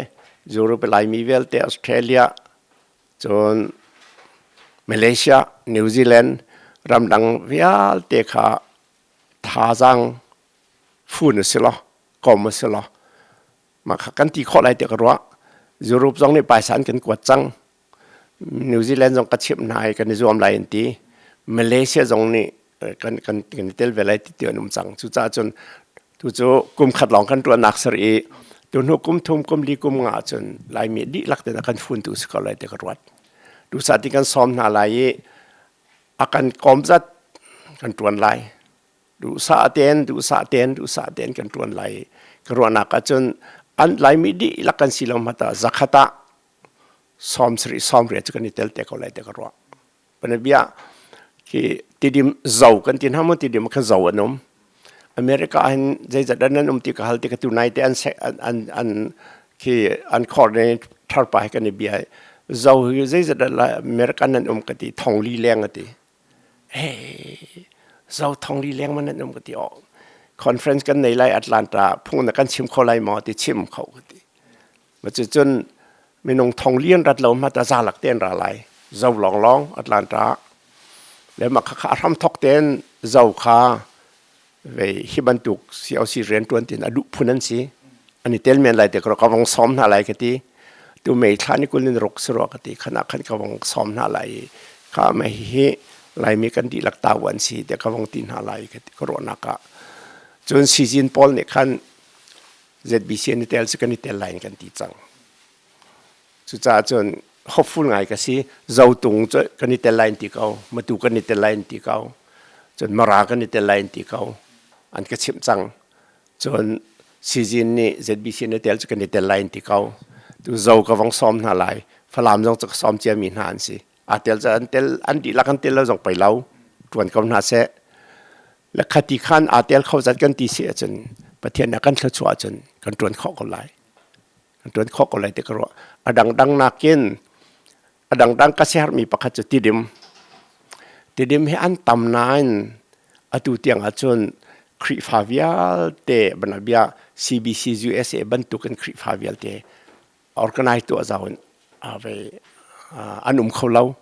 Europe i Laimi vialte, Australia, cun Malaysia, New Zealand ramdang vialte kha thazaang fun a si law, kom a si law, mah kha kan ti khawh lai tiah ka ruah. Europe zong nih paisa an kan kuat cang. New Zealand zong ka chimh hna i kan i zuam lai an ti. Malaysia zong nih kan kan kan i tel ve lai ti ti an um cang. Cucaah cun tu cu kum khat lawng kan ṭuannak ser i tu hnu kum thum kum li kum nga cun Laimi dihlak tein a kan funtu si ko lai ti ka ruat. Duhsah ti kan sawm hna lai i a kan kawm zat kan ṭuan lai. Duhsah tein duhsah tein duhsah tein kan ṭuan lai. Ka ruahnak ahcun an Laimi dihlak kan si lo hmanh ah zakhat ah 70 80 cu kan i tel te ko lai ti ka ruah. Panabia khi tidim zo kan ti hna mu tidim kha zo an um. America hin zeizat an um ti ka hal ti ka tu nai te an an an khi an coordinate thar pa kan i bia zo hi zeizat America nan um ka ti thong li leng a ti. Hey zo thong li leng man nan um ka ti o conference kan nei lai Atlanta phung na kan chim kho lai maw ti chim kho ka ti. Cucun minung thong li an rat lo hmanh ah zalak te an ra lai. Zo lawnglawng Atlanta le mah khakha a hramthok tein zo kha vei hi bantuk COC rianṭuan tin a duh phun an si. An i tel men lai te ka vong sawm hna lai ka ti. Tu May thla ni kul in ruk si rua ka ti. Khan ah khan ka vong sawm hna lai i kha mei hi Laimi kan dihlak tau an si te ka vong ti hna lai ka ti ka ruahnak ah. Cun sizin pawl nih khan ZBC an i tel cu kan i tel lai in kan ti cang. Cucaah cun hopeful ngai ka si. Zotung cu kan i tel lai in ti ko, Matu kan i tel lai in ti ko, cun Mara kan i tel lai in ti ko. An ka chimh cang. Cun Sizin nih ZBC an i tel cu kan i tel lai in ti ko. Tu Zo ka vong sawm hna lai. Falam zong cu ka sawm ciami hna an si. Aa tel cu an tel, an dihlak an tel lo zong pei lo. Ṭuan ko hna seh. Le khati khan aa tel kho zat kan ti si ahcun Pathian a kan thluachuah ahcun kan ṭuan khawh ko lai. Kan ṭuan khawh ko lai ti ka ruah. A dangdang nakin a dangdang ka siaherhmi pakhat cu Tidim. Tidim hi an tam nain atu tiang ahcun Khrihfa vialte banabia CBC USA bantukin Khrihfa vialte organize tuah zau in an um kho lo.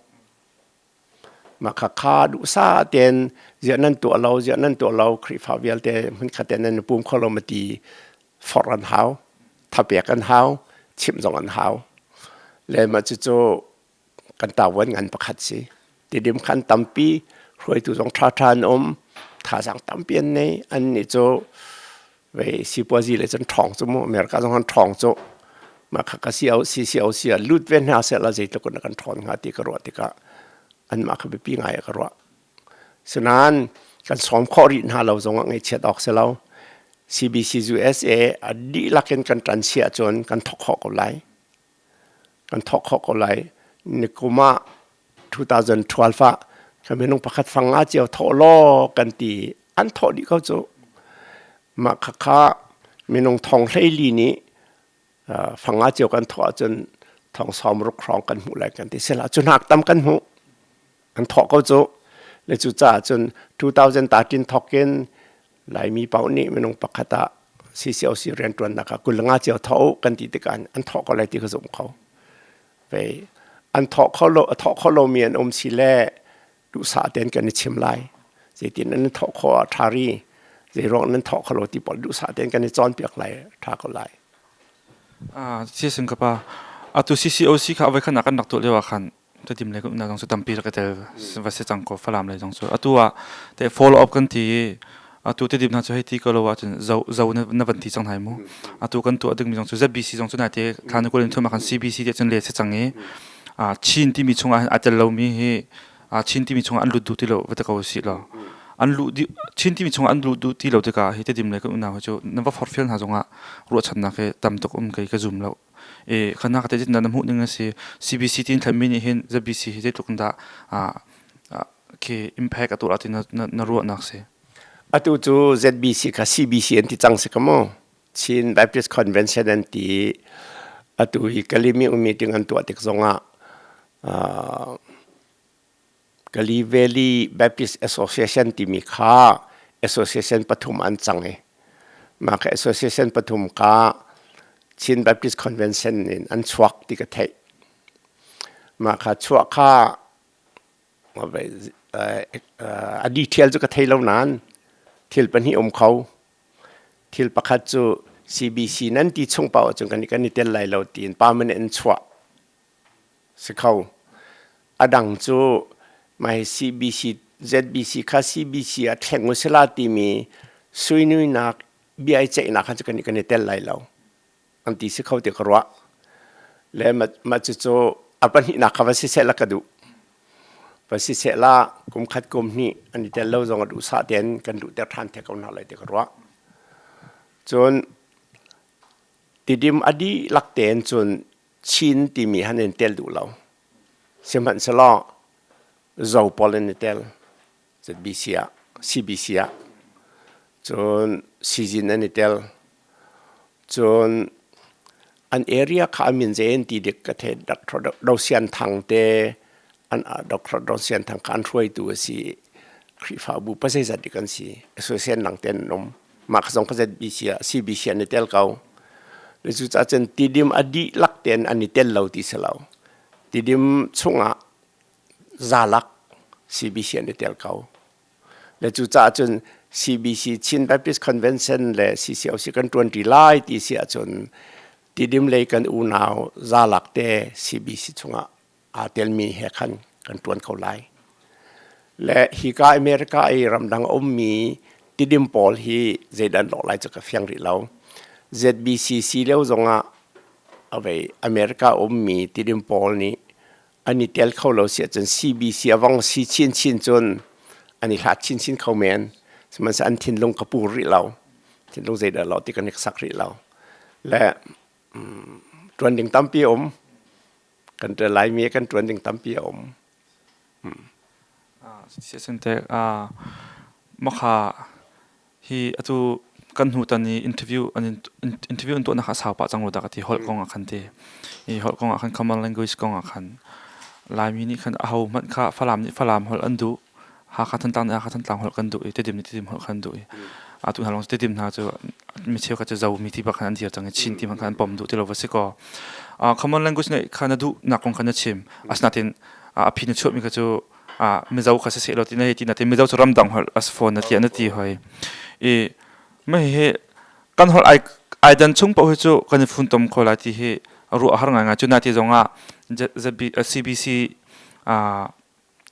Mah kha kha duhsah tein ziah nan tuah lo, ziah nan tuah lo, Khrihfa vialte hmunkhat te nan i pum kho lo ma ti forh an hau, thapek an hau, chimh zong an hau. Le mah cucu kan tavuan ngan pakhat si. Tidim khan tampi hruaitu zong ṭhaṭha an um, thazaang tampi an nei. Annih cu vei sipuazi le cun ṭhawng cu mu America zong han ṭhawng cu mah kha ka CCOC ah lut ve hna seh la zeitluk in kan ṭhawn hnga ti ka ruah tikah anmah kha biapi ngai ah ka ruah. Sinain kan sawm khawh rih hna lo zongah ngaihchiat awk si lo. CBC USA a dihlak in kan ṭan si ahcun kan thawk khawh ko lai. Kan thawk khawh ko lai. Nikum ah 2012 ah kan minung pakhat fang nga cio thawh law kan ti an thawh dih ko cu. Mah khakha minung thong 14 nih fang nga cio kan thawh ahcun thong 60 hrawng kan hmuh lai kan ti. Sila cu hnak tam kan hmuh. An thawh ko cu. Le cu caah cun 2013 thawk in Laimi paoh nih minung pakhat ah CCOC rianṭuannak ah 25 cio thawh u kan ti tikah an thawh ko lai ti ka zumh kho. Ve an thawh kho lo a thawh kho lomi an um si le duhsah tein kan i chim lai. Zeitin nan thawh khawh ah ṭha ri, zeiruang nan thawh kho lo ti pawl duhsah tein kan i cawnpiak lai, ṭha ko lai.
Siasin ka pa, atu CCOC kha voi khat ah kan rak tuah lio ah khan Tedim lei kan umnak zong cu tampi rak i tel va si cang ko Falam lei zong cu atu ah te follow up kan ti i atu Tedim hna cu hei ti ko lo ahcun zo zo na van ti cang hna mu atu kan tuah dingmi zong cu ZBC zong cu nai te thla ni kul in thum ah khan CBC te cun le si cang i Chin timi chungah hin a tel lomi hi Chin timi chungah an lut duh ti lo va ti ko si law an luh Chin timi chungah an luh duh ti lo tikah hi Tedim lei kan unau hi cu na va forhfial hna zongah ruahchannak hi tam tuk um kei ka zum lo. E khana ka te na hmuh ning a si CBC tin thlanmi nih hin ZBC hi zeitluk in dah khi impact a tuah ti na ruahnak si.
Atu cu ZBC kha CBC an ti cang si ka mu. Chin Baptist Convention an ti. Atu hi Kalimi meeting an tuah tik zongah Kali Valley Baptist Association timi kha association pathum an cang i mah ka association pathum ka Chin Baptist Convention in an chuak ti ka theih. Mah kha chuah kha a detail cu ka thei lo nain thil pahnih um kho. Thil pakhat cu CBC nan ti chung paoh ahcun kan i tel lai lo tiin permanent in chuah si kho. A dang cu mah hi CBC, ZBC kha CBC ah thleng u sila timi suinuinak bia i ceihnak kha cu kan i tel lai lo. An ti si kho ti ka ruah. Le mah cucu a pahnihnak kha va si seh la ka duh. Va si seh la kum khat kum hnih an i tel lo zong a duhsah tein kan duhter ṭhan te ko hna lai ti ka ruah. Cun Tidim a dihlak tein cun Chin timi han in tel duh lo. Sihmanhsehlaw Zo pawl in i tel. ZBC ah, CBC ah. Cun Sizin an i tel. Cun an area kha a min zei an ti dik ka thei. Dr. Do Sian Thang te an Dr. Do Sian Thang kha an hruaitu a si. Khrihfabu pazeizat dik an si. Association dang te an um. Mah kha zong kha ZBC ah CBC an i tel ko. Cucaah cun Tidim a dihlak tein an i tel lo ti si lo. Tidim chungah zalak CBC an i tel ko. Le cucaah cun CBC Chin Baptist Convention le CCOC kan ṭuanṭi lai ti si ahcun Tidim lei kan unau zalak te CBC chungah aa telmi he khan kan ṭuan ko lai. Le hika America i ramdang a ummi tidim pawl hi zeidah an lawh lai cu ka fiang rih lo. ZBCC lio zongah avei America ummi tidim pawl nih an i tel kho lo si ahcun CBC a vong si chinchin cun an i hlat chinchin kho men. Sihmanhsehlaw an thinlung ka pur rih lo. Thinlung zeidah lawh ti kan i sak rih lo. Le ṭuan ding tampi a um. Kan Laimi kan ṭuan ding tampi a um.
Siasinte makha hi atu kan hnu tan i interview an interview an tuahnak a sau pah cang lo dah ka ti holh kong ah khan ti i holh kong ah khan common language kong ah khan Laimi nih khan aho hmanh kha Falam nih Falam holh an duh Hakha Thantlang nih Hakha Thantlang holh kan duh i Tedim nih Tedim holh kan duh i atu hna lawng Tedim hna cu mi cheukhat cu Zomi ti bak khan an dir cang i Chin ti hmanh khan an pom duh ti lo va si kaw common language nih kha na duh nak kong kha na chim asinain a phi na chuahmi kha cu Mizo kha si seh law ti na hei ti na ti Mizo cu ramdang holh a si fawn na tiah na ti hoi. I mah hihi kan holh ai ai dan chung paoh hi cu kan i funtom kho lai ti hi ruah a har ngaingai. Cu na ti zongah CBC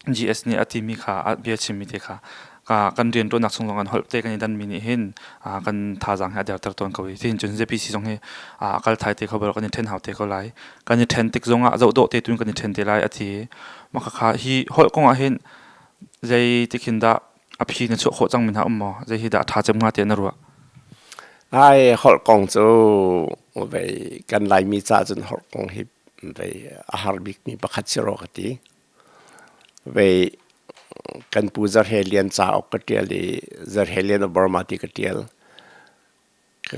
GS nih a timi kha a bia chimmi te kha kan rianṭuannak chung zong kan holh te kan i danmi nih hin kan thazaang hi a derter tawn ko i tihin cun ZPC zong hi a kal thai te kho bal kan i ṭhen hau te ko lai. Kan i ṭhen tik zongah zohdawh te tun kan i ṭhen te lai a ti. Mah khakha hi holh kong ah hin zei tikhin dah a phi na chuah khawh cangmi hna um maw? Zei hi dah a ṭha cem hnga tiah na ruah?
Ai holh kong cu vei kan Laimi ca cun holh kong hi vei a har bikmi pakhat si rua ka ti. Vei kan pu Zarhe Lian cauk ka ṭial i Zarhe Lian of Burma ti ka ṭial.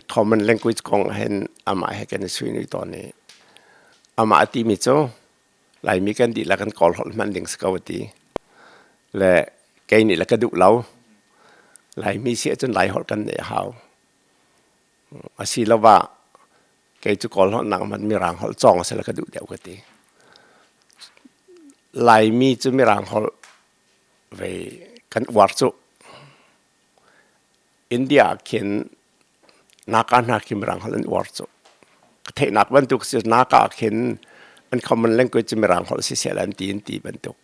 Common language kong hin amah he kan i suinui tawn i amah a timi cu Laimi kan dihlak kan Kawl holh hman ding si ko a ti. Le kei nih le ka duh lo. Laimi si ahcun Lai holh kan neih a hau. Asiloah kei cu Kawl holh nak hmanh Mirang holh cawng a si le ka duh deuh ka ti. Laimi cu Mirang holh vei kan uar cu. India ah khin naka hna khi Mirang holh an uar cu. Ka theihnak bantuk si naka ah khin an common language cu Mirang holh si seh an ti an ti bantuk.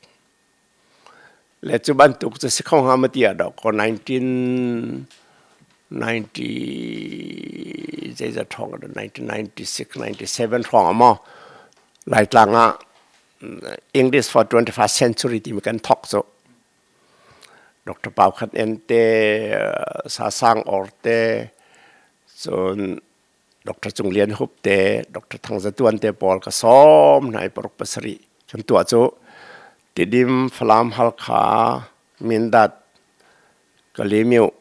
Le cu bantuk cu si kho hnga maw ti ah dawkaw 1990 zeizat hrawng ah dah 1996 97 hrawng ah maw Laitlang ah English for 21st century timi kan thawk cu. Dr. Pau Khat En te, Sasang Or te, cun Dr. Cung Lian Hup te, Dr. Thang Za Tuan te pawl ka sawm hna i paruk pasarih kan tuah cu Tidim, Falam, Halkha, Mindat, Kalaymyo,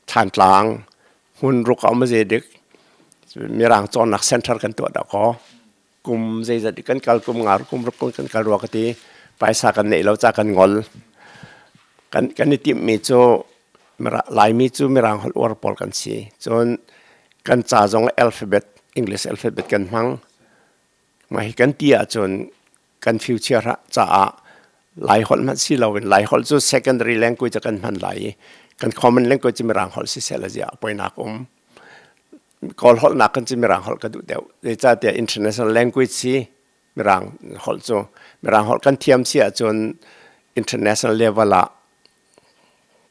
Thantlang, hmunruk a um ze dik Mirang cawnnak center kan tuah dah kaw kum zeizat kan kal kum nga kum ruk kan kal rua ka ti paisa kan neih lo ca kan ngol kan kan i timhmi cu Laimi cu Mirang holh uar pawl kan si. Cun kan ca zong alphabet, English alphabet kan hmang. Mah hi kan ti ahcun kan future caah Lai holh hmanh si loin Lai holh cu secondary language kan hman lai i kan common language cu Mirang holh siseh la ziah poinak um. Kawl holh nak kan cu Mirang holh ka duh deuh. Zeicahtiah international language si Mirang holh cu Mirang holh kan thiam si ahcun international level ah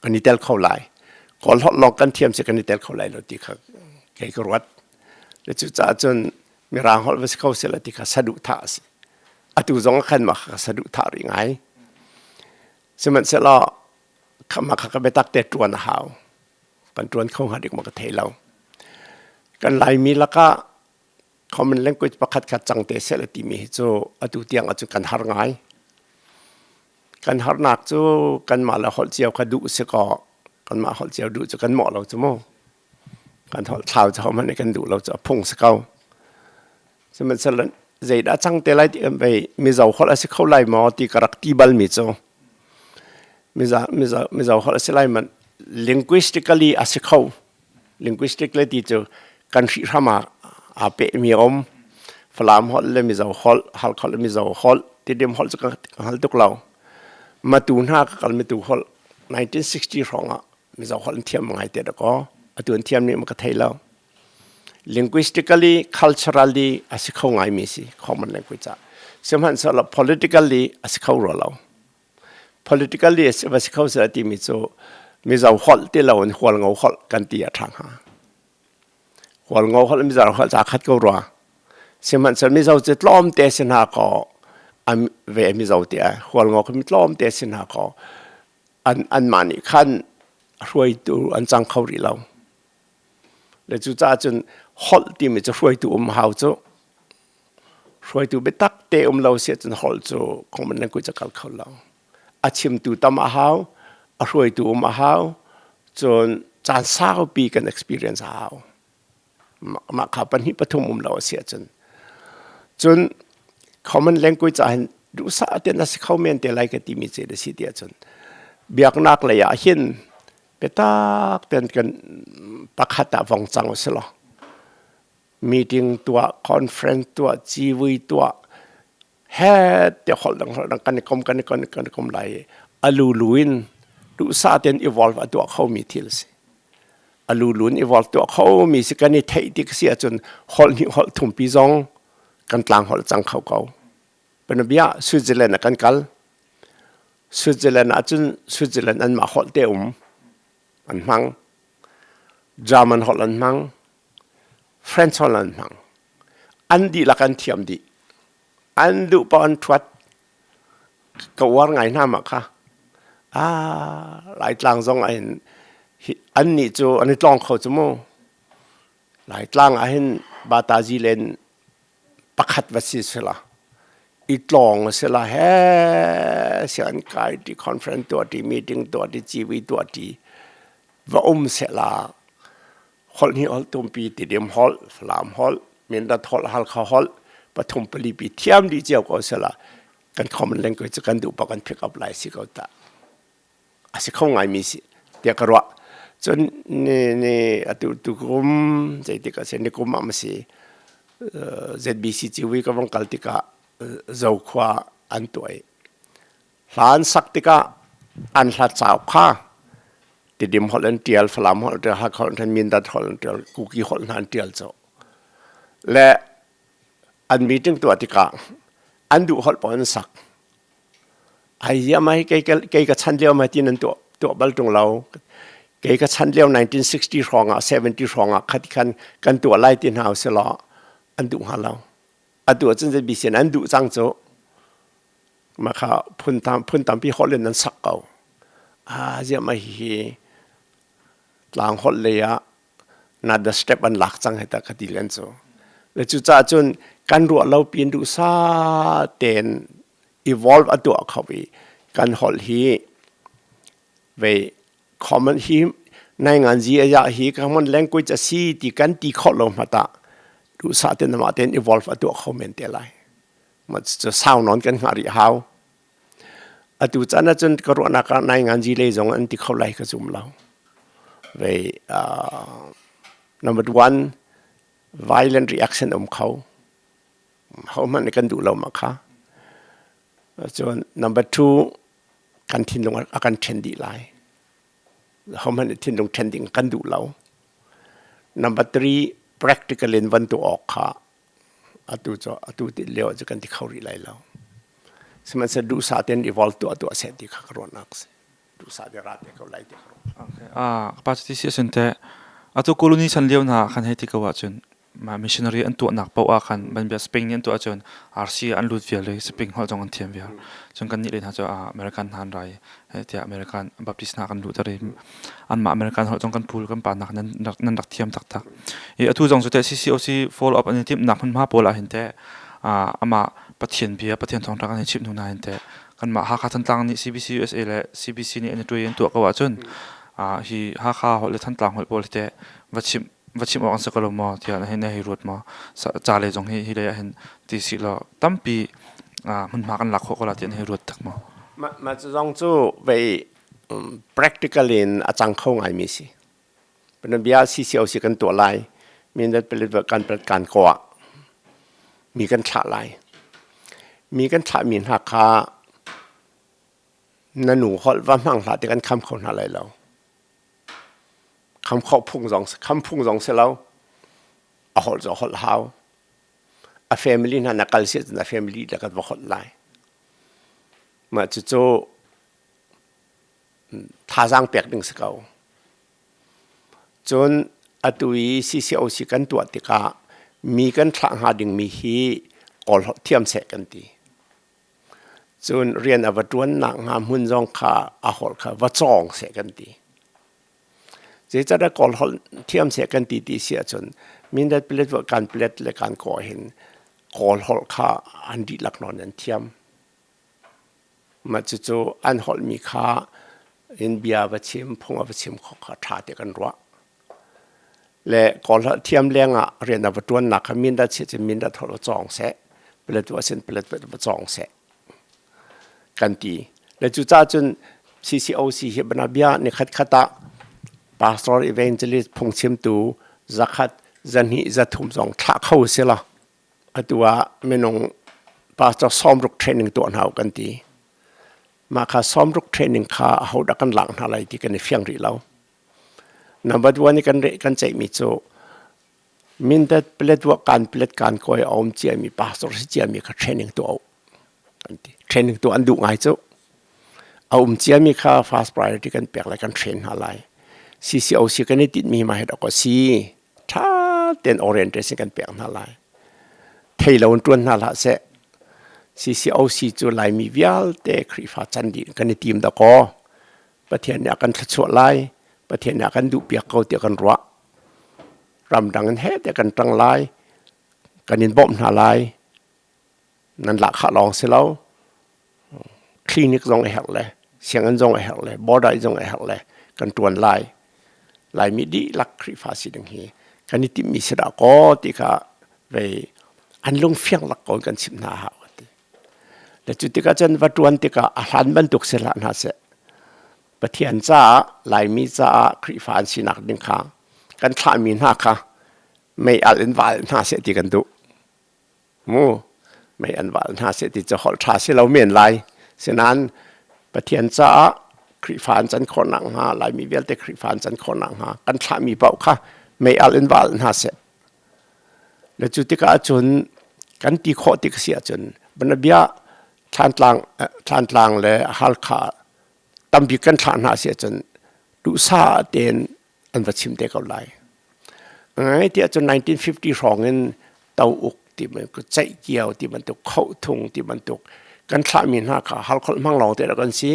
kan i tel kho lai. Kawl holh lawng kan thiam si kan i tel kho lai lo ti kha kei ka ruat. Le cucaah cun Mirang holh va si kho seh ti kha saduhthah a si. Atu zong ah khan mah kha saduhthah rih ngai. Sihmanhsehlaw mah kha ka biatak te ṭuan a hau. Kan ṭuan kho hnga dik maw ka thei lo. Kan Laimi lakah common language pakhat kha cang te seh timi hi cu atu tiang ahcun kan har ngai. Kan harnak cu kanmah le holh cio kha duh si kaw kanmah holh cio duh cu kan mawh lo cu mu. Kan holh thlau cu hohmanh nih kan duh lo cu a phung si ko. Sihmanhsehlaw zeidah cang te lai ti kan vei Mizo holh a si kho lai maw ti ka rak ti balmi cu Mizo, Mizo, Mizo holh a si lai man linguistically a si kho. Linguistically ti cu kan hrihhram ah aa pehmi a um. Falam holh le Mizo holh, Halkha holh le Mizo holh, Tidim holh cu ka hngal tuk lo. Matu hna ka kal mitu holh 1960 hrawng ah Mizo holh an thiam ngai te dakaw. Atu an thiam nih ma ka thei lo. Linguistically, culturally a si kho ngaimi si common language ah. Sihmanhsehlaw politically a si kho rua lo. Politically a si va si kho seh timi cu Mizo holh ti lo in Hualngo holh kan ti a ṭha hnga. Hualngo holh Mizo holh ca khat ko rua. Sihmanhsehlaw Mizo cu tlawmte si hna kaw an ve Mizo ti a Hualngo khi mi tlawmte si hna kaw an anmah nih khan hruaitu an cang kho rih lo. Le cucaah cun holh timi cu hruaitu um hau cu. Hruaitu biatak te um lo si ahcun holh cu common language a kal kho lo. A chimtu tam a hau, a hruaitu um a hau, cun caan saupi kan experience a hau. Mah kha pahnih pathum um lo a si ahcun. Cun common language ah hin duhsah tein a si kho men te lai ka timi cu a si ti ahcun biaknak lei ah hin biatak tein kan pakhat ah vong cang usih law meeting tuah, conference tuah, civui tuah. He tiah holh dang holh dang kan i kom kan i kom kan i kom lai i a lulu in duhsah tein evolve a tuah khomi thil a si. A lulu in evolve tuah khomi si kan i theih tik si ahcun holh hnih holh thumpi zong kan tlang holh cang kho ko. Panabia Switzerland ah kan kal. Switzerland ahcun Switzerland anmah holh te um an hmang. German holh an hmang. French holh an hmang. An dihlak an thiam dih. An duh paoh an ṭhuat. Ka uar ngai hna mah kha. Ah, Laitlang zong ah hin an nih cu an i tlawng kho cu mu. Laitlang ah hin batazi len pakhat va si sila i tlawng a si la he sian kai ti conference tuah ti meeting tuah ti civi tuah ti va um sehla holh hi holh tumpi Tidim holh Falam holh Mindat holh Halkha holh pathum pali pi thiam dih cio ko sela kan common language kan duh pa kan pick up lai si ko ta a si kho ngai mi si tiah ka ruah cun ni ni atu tu kum zeitik a si ni kum ah ma si ZBC ciwi ka vong kal tikah Zokhua an tuah i Hla an sak tikah an hla cauk kha Tidim holh an ṭial, Falam holh an ṭial, Hakha holh an ṭial, Mindat holh an ṭial, Kuki holh hna an ṭial cawh. Le an meeting tuah tikah an duh holh paoh an sak. Ai ziah mai kei kei ka chan lio mai tin an tuah tuah bal ṭung lo. Kei ka chan lio 1960 hrawng ah 70 hrawng ah khati khan kan tuah lai ti hna usih an duh hnga lo. Atu ahcun ZBC an duh cang cu. Mah kha phun tampi holh in an sak ko. Ah ziah mah hihi tlang holh lei ah another step an lak cang hei ta ka ti len cu. Le cucaah cun kan ruah lo piin duhsa tein evolve a tuah kho i kan holh hi vei common hi nai ngan zi a ya hi common language a si ti kan ti khawh lo hmanh ah duhsah tein amah tein evolve a tuah kho men te lai. Sau nawn kan hngah rih hau. Atu caan ahcun ka ruahnak ah nai nganzi lei zong an ti kho lai ka zum lo. Vei number one, violent reaction um kho. Hohmanh nih kan duh lo mah kha. Cun number two, kan thinlung a kan ṭhen dih lai. Hohmanh nih thinlung ṭhen ding kan duh lo. Number three, practical in van tuah awk kha Atu cu atu ti lio cu kan ti kho rih lai lo. Sihmanhsehlaw duhsah tein evolve tuah tuah seh ti kha ka ruahnak si. Duhsah te ra te ko lai ti ka ruah.
Okay. Ah, pa cu ti si asun te atu colony chan lio hna khan hei ti ko ahcun ma missionary an tuahnak paoh ah khan ban bia Spain nih an tuah ahcun RC an lut vial i Spain holh zong an thiam vial. Cun kan nih le hna cu American hna an rai tiah American Baptist hna kan luhter i anmah American holh zong kan pul kan pa nak nan rak thiam taktak. I atu zong cu teh CCOC follow up an i timhnak hmunhma pawl ah hin teh amah Pathian bia Pathian thawngṭha kan i chimh hnu hna hin teh kanmah Hakha Thantlang nih CBC USA le CBC nih an i ṭuai an tuah ko ahcun hi Hakha holh le Thantlang holh pawl hi teh va chimh va chimh awk an si ko lo maw tiah na hei ruat maw ca le zong hi hi lei ah hin ti si law tampi hmunhma kan lak khawh ko la tiah na hei ruat tak maw?
Mah cu zong cu vei practical in a cang kho ngaimi si. Panabia CCOC kan tuah lai. Mindat palit kan palit kan ko ah mi kan thlah lai. Mi kan thlahmi hna kha na nu holh va hmang hlah ti kan kham kho hna lai lo. Kham khawh phung zong kham phung zong si lo. A holh cu a holh hau. A family hna na kal si ahcun a family le kan va holh lai. Mah cucu thazaang pek ding si ko. Cun atu i CCOC kan tuah tikah mi kan thlah hnga dingmi hi Kawl holh thiam seh kan ti. Cun rian a va ṭuannak hnga hmun zong kha a holh kha va cawng seh kan ti. Zeicahtiah Kawl holh thiam seh kan ti ti si ahcun Mindat Paletwa kan palet le kan kaw hin Kawl holh kha an dihlak nawn an thiam. Mah cucu an holhmi kha in bia va chim, phung a va chim khawh kha ṭha ti kan ruah. Le Kawl holh thiam lengah rian a va ṭuannak kha Mindat si cun Mindat holh va cawng seh, Paletwa sin Paletwa va cawng seh kan ti. Le cucaah cun CCOC hi bia nikhat khat ah pastor evangelist phungchimtu zakhat zahnih zathum zong thlah kho si lo. Atu ah minung Pastor sawmruk training tuah hna u kan ti. Mah kha sawmruk training kha ahodah kan lak hna lai ti kan i fiang rih lo. Number one i kan kan ceihmi cu Mindat Paletwa kan Palet kan kawi a um ciami pastor si ciami kha training tuah u kan ti. Training tuah an duh ngai cu. A um ciami kha first priority kan pek lai kan train hna lai. CCOC kan i tinhmi ma hi dok a si. Ṭha tein orientation kan pek hna lai. Thei lo in ṭuan hna hlah seh. CCOC cu Laimi vialte Khrihfa can dih kan i tim dakaw. Pathian nih a kan thluachuah lai. Pathian nih a kan duhpiak ko tiah kan ruah. Ramdang in he tiah kan ṭang lai. Kan in bawmh hna lai. Nan lahkhah lawng si lo. Clinic zong a herh le sianginn zong a herh le border zong a herh le kan ṭuan lai. Laimi dihlak Khrihfa si ding hi kan i timhmi si dah kaw ti kha vei an lungfiang lak ko kan chimh hna hau ti. Le cu tikah cun va ṭuan tikah a hlan bantuk si hlah hna seh. Pathian caah Laimi caah Khrihfa an sinak ding kha kan thlahmi hna kha mei alh in val hna seh ti kan duh. Mu mei an val hna seh ti cu holh ṭha si lo men lai. Sinain Pathian caah Khrihfa an can khawh nakhnga Laimi vialte Khrihfa an can khawh nakhnga kan thlahmi paoh kha mei alh in val hna seh. Le cu tikah cun kan ti khawh tik si ahcun banabia Thlantlang Thlantlang le Halkha tambik kan thlah hna si ahcun duhsah tein an va chim te ko lai. Ngai tiah cun 1950 hrawng in to uk ti bantuk ceih kiao ti bantuk khohthung ti bantuk kan thlahmi hna kha halkholh hmang lawng te kan si.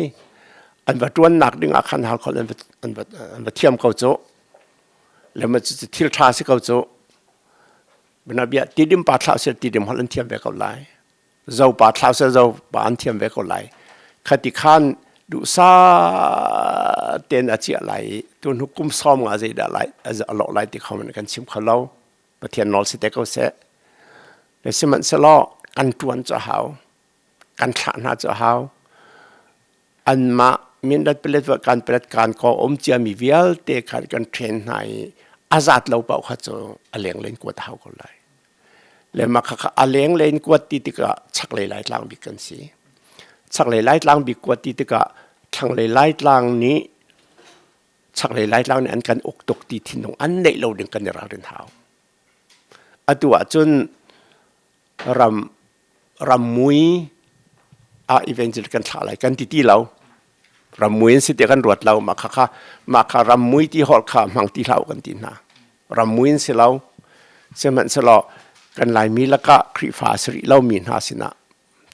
An va ṭuannak ding ah khan halkholh an va, an va, an va thiam ko cu. Le ma cu thil ṭha si ko cu. Bia tidim pa thlah sel tidim holh an thiam ve ko lai. Zopa thlau sel zopa an thiam ve ko lai. Khati khan duhsah tein a chiah lai i tu hnu kum 50 zeidah lai a lawh lai ti kho man kan chim kho lo. Pathian nawl si te ko seh. Le sihmanhsehlaw kan ṭuan cu a hau. Kan thlah hna cu a hau. Anmah Mindat Paletwa kan palet kan ko um ciami vialte khan kan train hna i a zat lo paoh kha cu a leng len kuat a hau ko lai. Le mah khakha a leng len kuat ti tikah chaklei Laitlang bik kan si. Chaklei Laitlang bik kuat ti tikah thlanglei Laitlang nih chaklei Laitlang nih an kan uk tuk ti thinlung an neih lo ding kan i ralrin hau. Atu ahcun ram rammui ah evangel kan thlah lai kan ti ti lo. Rammui in si ti kan ruat lo. Mah kha mah kha rammui ti holh kha hmang ti hlah kan ti hna. Rammui in si lo. Sihmanhsehlaw kan Laimi lakah Khrihfa a si rih lomi hna sinah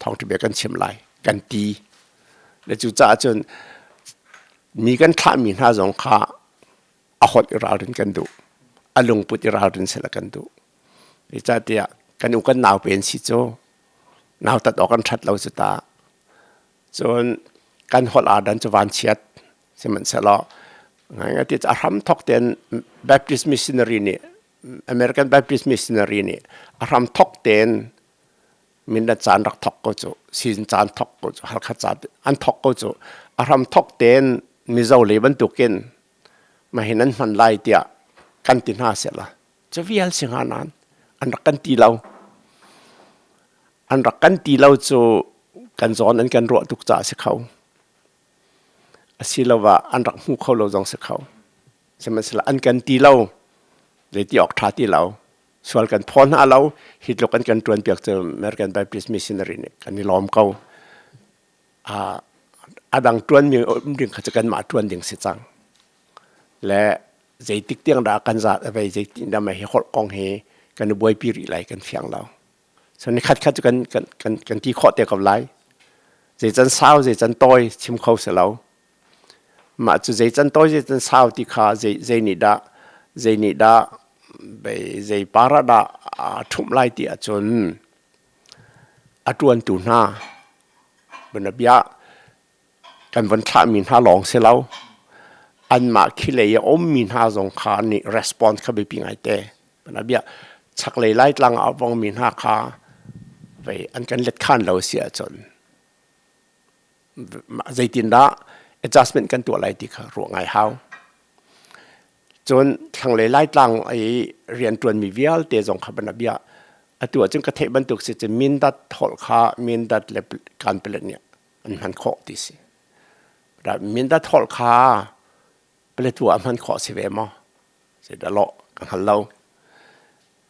thawngṭha bia kan chim lai kan ti. Le cucaah cun mi kan thlahmi hna zong kha a holh i ralrin kan duh. A lungput i ralrin sila kan duh. Zeicahtiah kan u kan nau pen si cu nautat awk an ṭhat lo cu ta. Cun kan holh aa dan cu vanchiat sihmanhsehlaw ngaingai ti a hram thok tein Baptist missionary nih American Baptist missionary nih a hram thok tein Mindat caan rak thok ko cu season caan thok ko cu Halkha caan an thok ko cu a hram thok tein Mizo le bantukin mahin an hman lai tiah kan ti hna sehla cu vial si hnga nain an rak kan ti lo. An rak kan ti lo cu kan zawn an kan ruah tuk caah a si kho. Asiloah an rak hmu kho lo zong si kho. Sihmanhsehlaw an kan ti lo, zeiti awk ṭha ti lo. Sual kan phaw hna lo, hi tluk an kan ṭuanpiak cu American Baptist Missionary nih kan i lawm ko. A dang ṭuanmi um ding kha cu kanmah ṭuan ding si cang. Le zeitik tiang dah kan zat a vei zeitin dah mah hi holh kong hi kan i buaipi rih lai kan fiang lo. So ni khat khat cu kan kan kan kan ti khawh te ko lai. Zei can sau zei can tawi chim kho si lo. Mah cu zei can tawi zei can sau ti kha zei zei nih dah zei nih dah zei para dah aa ṭhumh lai ti ahcun a ṭuantu hna bianabia kan von thlahmi hna lawng si lo. Anmah khi lei a ummi hna zong kha nih response kha biapi ngaite. Bia chaklei Laitlang ah a vongmi hna kha vei an kan let khan lo si ahcun zeitindah adjustment kan tuah lai ti kha ruah ngai hau. Cun thlanglei Laitlang i rianṭuanmi vialte zong kha bia. Atu ahcun ka theih bantuk si cu Mindat holh kha Mindat le Kanpalet nih an hman khawh ti si. Mindat holh kha Paletwa ah hman khawh si ve maw? Zeidah lawh ka hngal lo.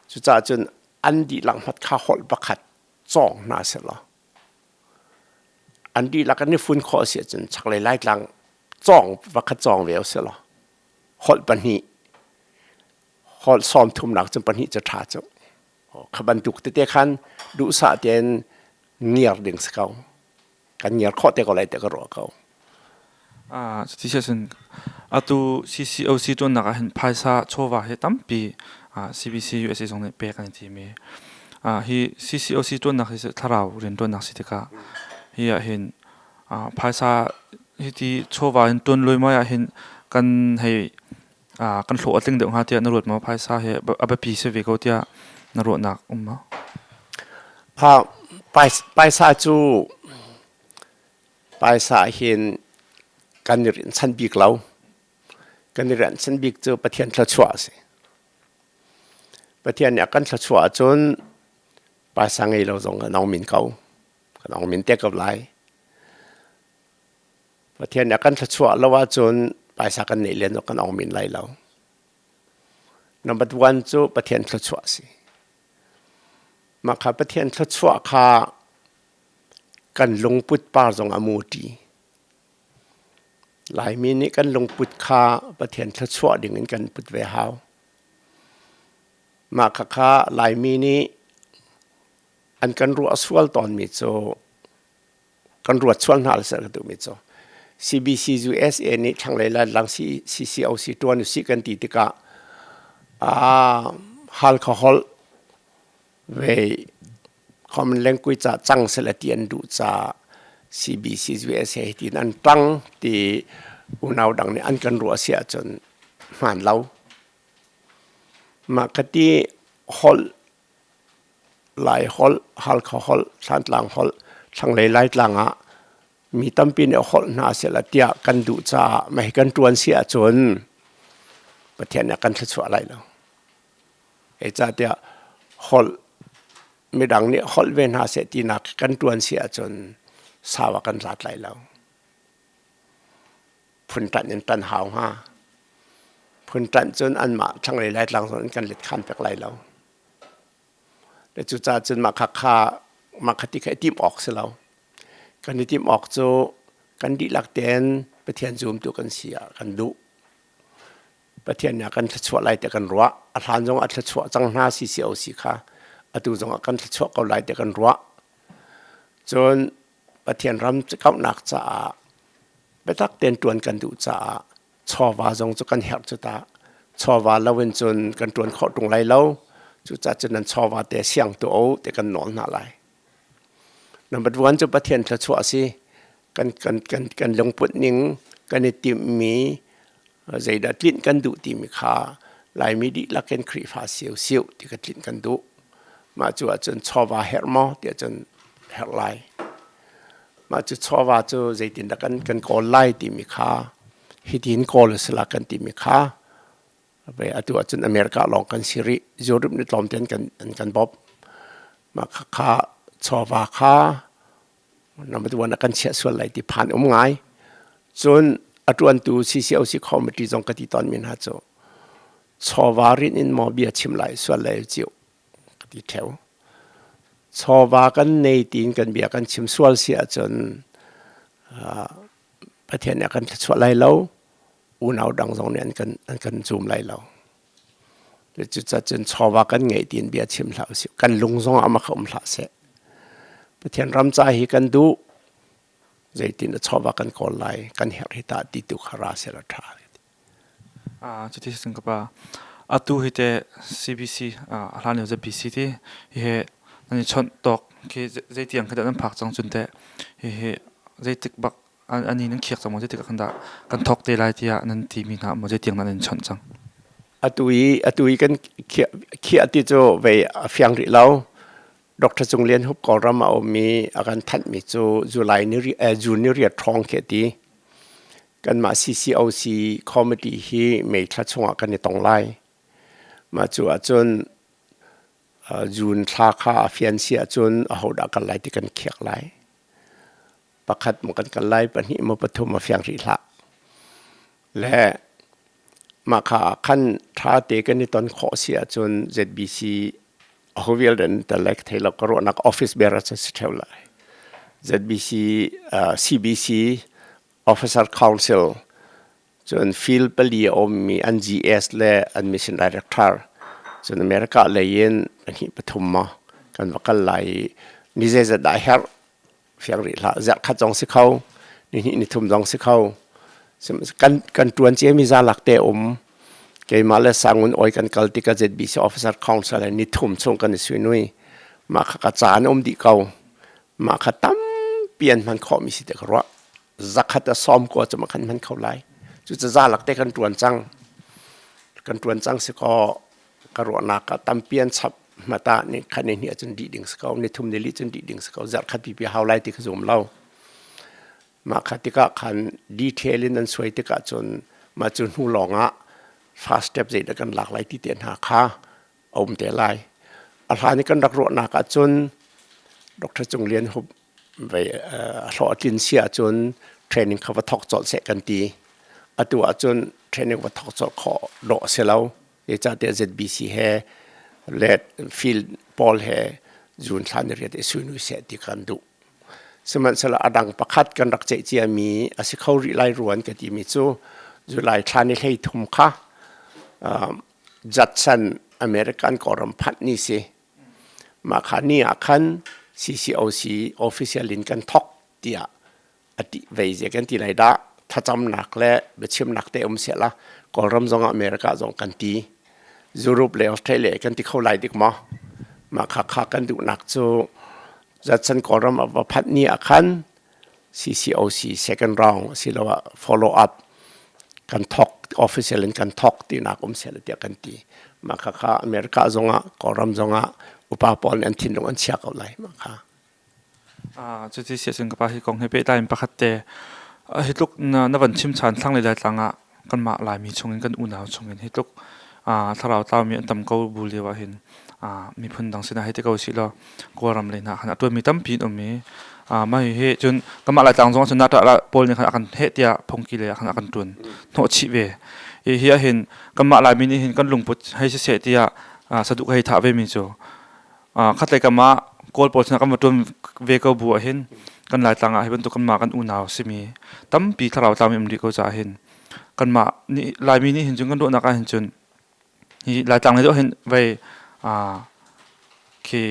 Cucaah cun an dihlak hmat kha holh pakhat cawng hna sehlaw an dihlak an i fun khawh a si ahcun chaklei Laitlang cawng pakhat cawng ve sehlaw holh pahnih holh sawm thumnak cun pahnih cu ṭha cu. Kha bantuk tete khan duhsah tein ngiar ding si ko. Kan ngiar khawh te ko lai te ka ruah ko.
Ah, cuti siahcun atu CCOC ṭuannak ah hin phaisa chawva hi tampi CBC USA zong nih pek an i tim i hi CCOC ṭuannak hi thlarau rian ṭuannak si tikah hi ah hin phaisa hiti chawva in ṭuan luaimai ah hin kan hei kan hlawh a tling deuh hnga tiah na ruat maw? Phaisa hi a biapi si ve ko tiah na ruahnak um maw?
Paisa cu paisa hin kan i rinhchan bik lo. Kan i rinhchan bik cu Pathian thluachuah a si. Pathian nih a kan thluachuah ahcun paisa ngei lo zong kan ong min ko. Kan ong min te ko lai. Pathian nih a kan thluachuah lo ahcun paisa kan neih len kan ong min lai lo. Number one cu Pathian thluachuah a si. Mah kha Pathian thluachuah kha kan lungput par zong a muṭi. Laimi nih kan lungput kha Pathian thluachuah ding in kan put ve hau. Mah khakha Laimi nih an kan ruah sual tawnmi cu kan ruat sual hna la ka duhmi cu CBC USA nih thlanglei Laitlang CCOC ṭuan usih kan ti tikah Halkha holh ve common language ah cang seh ti an duh caah CBC USA tiin an ṭang ti unau dang nih an kan ruah si ahcun hmaan lo. Mah ka ti holh Lai holh, Halkha holh, Thlantlang holh, thlanglei Laitlang ah mi tampi nih holh hna sehla tiah kan duh caah mah hi kan ṭuan si ahcun Pathian nih a kan thluachuah lai lo. Zeicahtiah holh midang nih holh ve hna seh tinak kan ṭuan si ahcun sau ah kan rat lai lo. Phun ṭanh in ṭan hau hnga. Phun ṭanh cun anmah thlanglei Laitlang zong in kan let khan pek lai lo. Cucaah cun mah kha mah kha ti kha i timh awk si lo. Kan i timh awk cu kan dihlak tein Pathian zumtu kan si ah kan duh. Pathian nih a kan thluachuah lai tiah kan ruah. A hlan zong a thluachuah cang hna CCOC kha atu zong a kan thluachuah ko lai tiah kan ruah. Cun Pathian ram kauhnak caah biatak tein ṭuan kan duh caah chawva zong cu kan herh cu ta. Chawva lo in cun kan ṭuan khawh ṭung lai lo. Cucaah cun nan chawva te siang tu o te kan nawl hna lai. Number one cu Pathian thluachuah a si. Kan, kan, kan, kan lungput ning kan i timhmi zeidah tlinh kan duh timi kha Laimi dihlak in Khrihfa siu siu ti ka tlinh kan duh. Mah cu ahcun chawva herh maw tiah cun herh lai. Mah cu chawva cu zeitindah kan, kan kawl lai timi kha hitin kawl a si la kan timi kha atu ahcun America lawng kan si rih. Europe nih tlawmte an kan, an kan bawmh. Mah kha chawva kha number one ah kan chiah sual lai ti phan um ngai. Cun a ṭuantu CCOC committee zong ka ti tawn mi hna cu chawva rin in maw bia chim lai sual lai ciu ka ti ṭheo. Chawva kan nei tiin kan bia kan chim sual si ahcun Pathian nih a kan thluachuah lai lo, unau dang zong nih an kan zum lai lo. Cucacun chawva kan ngeih tiin bia chim hlah usih. Kan lung zong ah mah kha um hlah seh. Pathian ram ca hi kan duh. Zeitin a chawva kan kawl lai, kan herh hi tah ti tu kha ra seh la ṭha.
Cuti sin ka pa. Atu hi te CBC a hlan lio ZBC ti hi nan i chawnh tawk khi zeitiang khi dah nan phak cang cun teh hihi zeitik bak ani nan khiak cang maw zeitik ah kan dah kan thawk te lai tiah nan timi hna maw zeitiang dah nan chawnh cang?
Atu i kan khiah ti cu vei a fiang rih lo. Dr. Cung Lian Hup Kawlram a ummi a kan thanhmi cu July ni June ni riat hrawng khi a ti. Kanmah CCOC committee hi May thla chungah kan i tong lai. Mah cu ahcun June thla kha a fian si ahcun ahodah kal lai ti kan khiak lai. Pakhat maw kan kal lai, pahnih maw pathum a fiang rih hlah. Le mah kha ah khan ṭha te kan i ton khawh si ahcun ZBC aho vialte an tel lai ka thei lo, ka ruahnak office bearer cu si ṭheo lai. ZBC, CBC Officer Council cun field pali a ummi an GS le an mission director cun America lei in pahnih pathum maw kan va kal lai i ni zeizat dah herh fiang rih hlah. Zarh khat zong si kho, ni hnih ni thum zong si kho. Kan kan ṭuan ciami za lak te um. Keimah le Sangun Oi kan kal tikah ZBC officer council he ni thum chung kan i suinui. Mah kha ka caan um dih ko. Mah kha tampi an hman khawhmi si te ka ruah. Zakhat a sawm ko cu ma kan hman kho lai. Cucu za lak te kan ṭuan cang. Kan ṭuan cang si kaw ka ruahnak ah tampi an chap hmata ni khat ni hnih ahcun dih ding si ko, ni thum ni li cun dih ding si ko. Zarh khat pipi hau lai ti ka zum lo. Mah kha tikah khan detail in an suai tikah cun mah cu hnu lawng ah first step zeidah kan lak lai ti te hna kha a um te lai. A hlan i kan rak ruahnak ahcun Dr. Cung Lian Hup vei a hlawh a tlin si ahcun training kha va thawk colh seh kan ti. Atu ahcun training va thawk colh khawh dawh a si lo. Zeicahtiah ZBC he le field pawl he June thla ni riat i suinui seh ti kan duh. Sihmanhsehlaw a dang pakhat kan rak ceih ciami a si kho rih lai ruan ka timi cu July thla ni 33 kha Judson American Kawlram phanh ni si. Mah kha ni ah khan CCOC official in kan thawk tiah a ti vei ze kan ti lai dah. Thlacamnak le biachimnak te um seh la, Kawlram zong ah America zong kan ti, Europe le Australia kan ti kho lai dik maw? Mah kha kha kan duhnak cu Judson Kawlram a va phanh ni ah khan CCOC second round asiloah follow up kan thawk, official in kan thawk tinak um seh tiah kan ti. Mah kha kha America zongah Kawlram zongah upa pawl nih an thinlung an chia ko lai mah kha.
Cuti si ahcun ka pa, hi kong he pehtlai in pakhat te, hi tluk na van chim ṭhan, thlanglei Laitlang ah kanmah Laimi chungin, kan unau chungin hi tluk thlarau tlaumi an tam ko bu lio ahhin miphun dang sinah hei ti ko usih law Kawlram lei hna khan a ṭuanmi tampi an um i mah hihi cun kanmah Laitlang zong ahcun Natah pawl nih khan a kan heh tiah phungki lei ah khan a kan ṭuan hnawh chih ve. Hi ahhin kanmah Laimi nih hin kan lungput hei siseh tiah saduh ka hei thah vemi cu khatlei kam ah Kawl pawl sinah kan va ṭuan ve ko bu ahhin kan Laitlang ah hi bantuk kanmah kan unau simi tampi thlarau tlaumi um rih ko caah hin kanmah nih Laimi nih hin cun kan ruahnak ah hin cun hi Laitlang lei deuh hin vei khi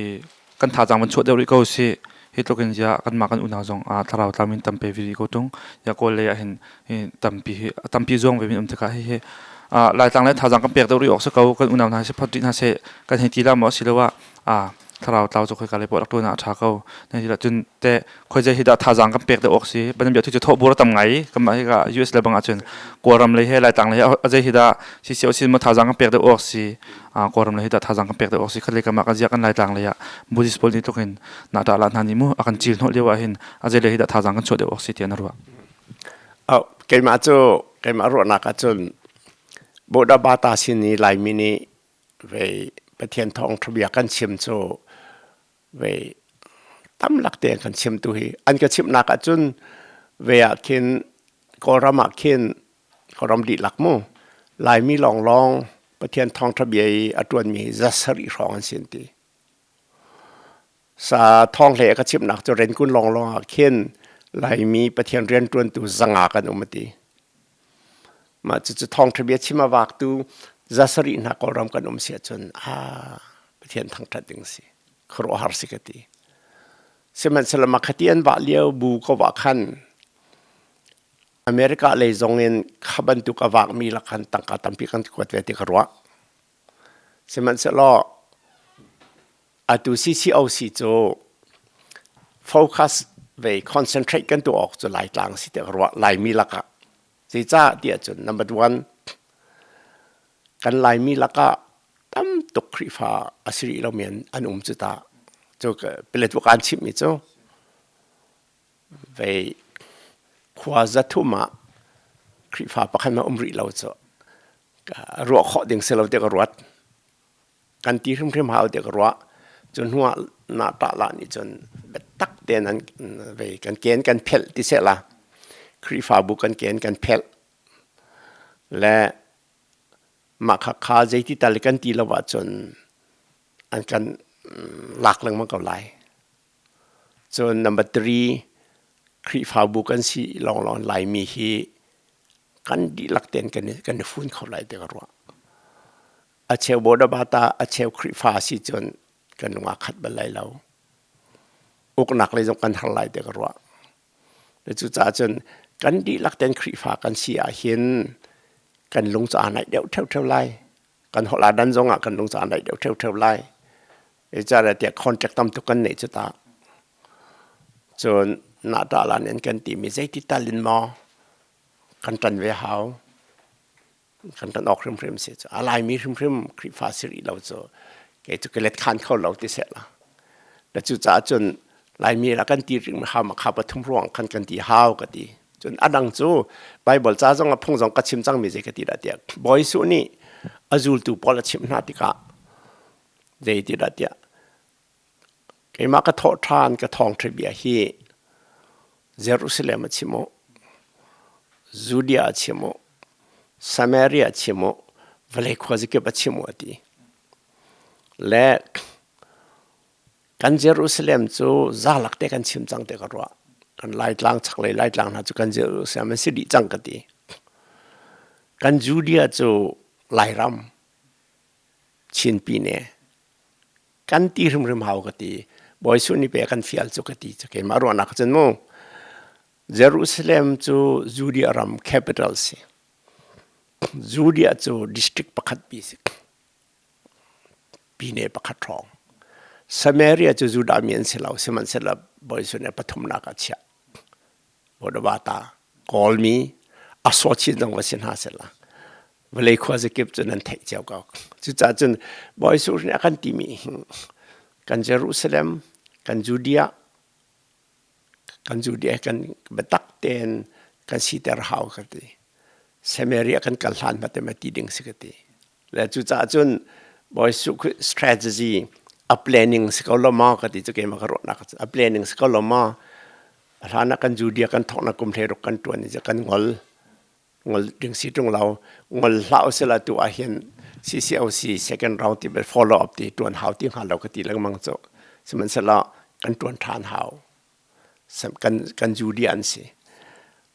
kan thazaang van chuah deuh rih ko sih. Hi tluk in ziah kanmah kan unau zong thlarau tlaumi in tampi ve rih ko ṭung. Ya Kawl lei ah hin tampi hi tampi zuang ve mi um tikah hihi Laitlang le thazaang kan pek deuh rih awk si ko, kan unau hna si phot rih hna seh kan hei ti la maw, asiloah thlarau tlau cu khoika lei poah rak ṭuan ah a ṭha ko nan ti cun teh khoi zei hi dah thazaang kan pek deuh awk si? Ban bia thu cu thawh bur a tam ngai. Kanmah hi ka US le bang ahcun Kawlram lei he Laitlang lei he a zei hi dah CCOC maw thazaang kan pek deuh awk si, Kawlram lei hi dah thazaang kan pek deuh awk si? Khatlei kamah kan ziah kan Laitlang lei ah Buddhist pawl nih tluk in na ṭah la hna nih mu a kan cil hnawh lio ah hin a zei lei hi dah thazaang kan chuah deuh awk si tiah na ruah?
Keimah cu keimah ruahnak ahcun Buddha Bata sin i Laimi nih vei Pathian thawngṭha bia kan chim cu vei tam lak te kan chim tu hi an ka chimhnak ahcun ve ah khin Kawlram ah khin Kawlram dihlak mu Laimi lawnglawng Pathian thawngṭha bia i a ṭuanmi za sarih hrawng an si an ti. Sa thawng hlei a ka chimhnak cu Renkun lawnglawng ah khin Laimi Pathian rianṭuantu 500 kan um a ti. Mah cucu thawngṭha bia chim a vaktu 700 hna Kawlram kan um si ahcun Pathian thangṭhat ding si. Khuaruahhar si ka ti. Sihmanhsehlaw makhati an vah lio bu ko ah khan America lei zong in kha bantuk a vakmi lak khan tangka tampi kan kuat ve ti ka ruah. Sihmanhsehlaw atu CCOC cu focus ve concentrate kan tuah awk cu Laitlang si tiah ka ruah, Laimi lakah. Zeicah tiah cun number one, kan Laimi lakah tam tuk Khrihfa a si rih lomi an um cu ta. Cu Paletwa kaan chimhmi cu vei khua 300 ah Khrihfa pakhat hmanh um rih lo cu ruah khawh ding si lo tiah ka ruat. Kan ti hrimhrim hau tiah ka ruah. Cu hnuah na ṭah la nih cun biatak tein an vei kan ken kan phelh ti seh la. Khrihfabu kan ken kan phelh. Le mah kha kha zeiti tal kan ti lo ahcun an kan lak lengmang ko lai. Cun number 3 Khrihfabu kan si lawnglawng Laimi hi kan dihlak tein kan i fun kho lai ti ka ruah. A cheu Bodabata, a cheu Khrihfa si cun kan lung aa khat bal lai lo. Uknak lei zong kan har lai ti ka ruah. Cucaah cun kan dihlak tein Khrihfa kan si ahhin kan lung cu aa naih deuh ṭheoṭheo lai. Kan holh aa dan zongah kan lung cu aa naih deuh ṭheoṭheo lai. Zeicahtiah contract tam tuk kan neih cu ta. Cun nah-ṭah-la nih an kan timi zeiti tal in maw kan ṭan ve hau. Kan ṭan awk hrimhrim si cu. A Laimi hrimhrim Khrihfa si rih lo cu kei cu ka let khan kho lo ti seh la. Le cucaah cun Laimi la kan ti rih hau ma kha pathum ruang khan kan ti hau ka ti. Cun a dang cu Bible ca zong a phung zong ka chim cangmi zei ka ti dah tiah Bawi Jesuh nih a zultu pawl a chimh hna tikah zei ti dah tiah keimah ka thawh ṭhan ka thawngṭha bia hi Jerusalem a chim u, Judea a chim u, Samaria a chim u, vawlei khuazakip a chim u a ti. Le kan Jerusalem cu zalak te kan chim cang te ka ruah. Kan Laitlang chaklei Laitlang hna cu kan Jerusalem an si dih cang ka ti. Kan Judea cu Lairam, Chin pine kan ti hrimhrim hau ka ti. Bawi Suh nih pe kan fial cu ka ti cu keimah ruahnak cun mu. Jerusalem cu Judea ram capital si. Judea cu district pakhat pi si. Pine pakhat hrawng. Samaria cu Judah mi an si lo, sihmanhsehlaw Bawi Jesuh nih pathumnak ah chiah. Bodawata Kawlmi a sawt chin zong va si hna sehla vawlei khuazakip cu nan theih cio ko. Cucaah cun Bawi Jesuh nih a kan timi kan Jerusalem, kan Judea, kan Judea kan biatak tein kan siter hau ka ti. Samaria kan kal hlan hmate ma ti ding si ka ti. Le cucaah cun Bawi Jesuh Khrih strategy a planning si ko lo ma ka ti cu keimah ka ruahnak a planning si ko lo ma a hlan ah kan Judea kan thawknak kum 16 kan tuan i kan ngol ngol ding si tung lo ngol hlah usila tu ah hin CCOC second round ti bel follow up ti tuan hau ti hnga lo ka ti lengmang cu sihmanhsehlaw kan tuan than hau kan kan Judea an si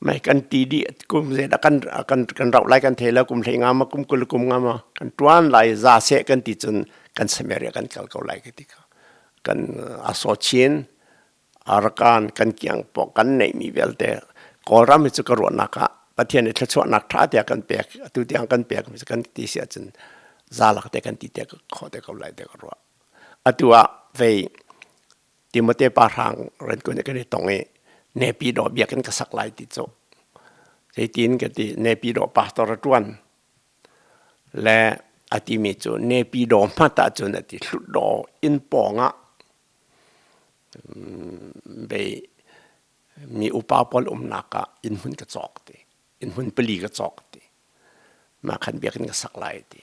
mai kan ti di kum ze da kan kan kan rau lai kan thei la kum hlei nga ma kum kul kum nga ma kan tuan lai za se kan ti cun kan Samaria kan kal ko lai ka ti ka kan aso chin Arakan kan kiang pawng kan neihmi vialte Kawlram hi cu ka ruahnak ah Pathian nih thluachuahnak ṭha tiah kan pek atu tiang kan pek mi kan ti si ahcun zalak te kan ti te khawh te ko lai te ka ruah. Atu ah vei Timote pa hrang ren kun kan i tong i Naypyidaw biakinn ka sak lai ti cu zeitin ka ti Naypyidaw pastor a ṭuan le a timi cu Naypyidaw hmat ahcun a ti hlutdaw inn pawng ah Bei mi upa pawl umnak ah innhmun ka cawk ti. Innhmun pali ka cawk ti. Mah khan biakinn ka sak lai ti.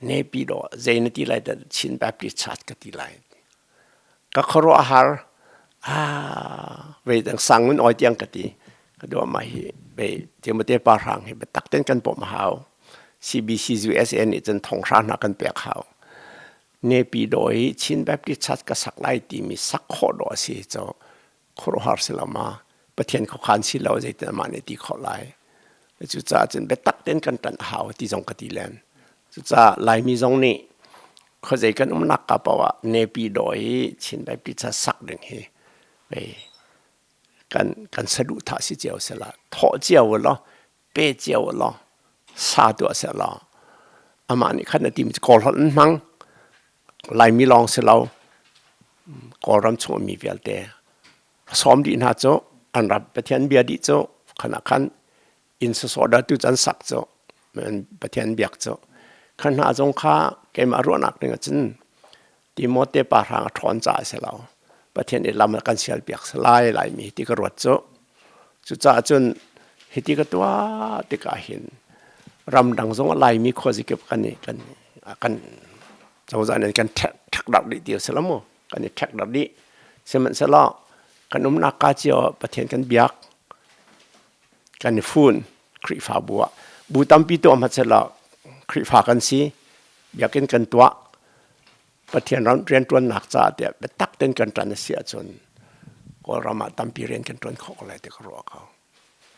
Naypyidaw zei na ti lai dah Chin Baptist Church ka ti lai ti. Ka khuaruahhar ah vei dang sangun oi tiang ka ti. Ka dua mah hi bei Timote pa hrang hi biatak ten kan pawm hau. CBC USA nih cun thonghra hna kan pek hau. Naypyidaw i Chin Baptist Church ka sak lai timi sak khawh dawh a si cu khuaruahhar si lo ma Pathian khuakhan si lo zeitin amah nih ti khawh lai cucaah cun biatak tein kan ṭanh a hau ti zong ka ti len cucaah Laimi zong nih khuazei kan umnak ka paoh ah Naypyidaw i Chin Baptist Church sak ding hi kan kan saduhthah si cio sela thawh cio law pe cio law sa tuah seh law amah nih khan a timi cu Kawl holh an hmang Laimi lawng si lo Kawlram chung mi vialte a sawm dih hna cu an ram Pathian bia dih cu khan ah khan inn sawsawh dah tu can sak cu Pathian biak cu khan hna zong kha keimah ruahnak ding ah cun Timote pa hrang a ṭhawn caah a si lo. Pathian i lam a kan sialpiak si lai laimi ti ka ruat cu. Cucaah cun hiti ka tuah tikah hin ramdang zong a Laimi khuazikip kan i kan kan cozah nih kan ṭhek ṭhek dih ti a si lo mu. Kan i ṭhek dar dih. Sihmanhsehlaw kan umnak ka cio ah Pathian kan biak. Kan i fun Khrihfabu ah. Bu tampi tuah hmanh Khrihfa kan si. Biakinn kan tuah. Pathian ram rianṭuannak caah tiah biatak tein kan ṭan a si ahcun Kawlram ah tampi rian kan ṭuan khawh ko lai ti ka ruah ko.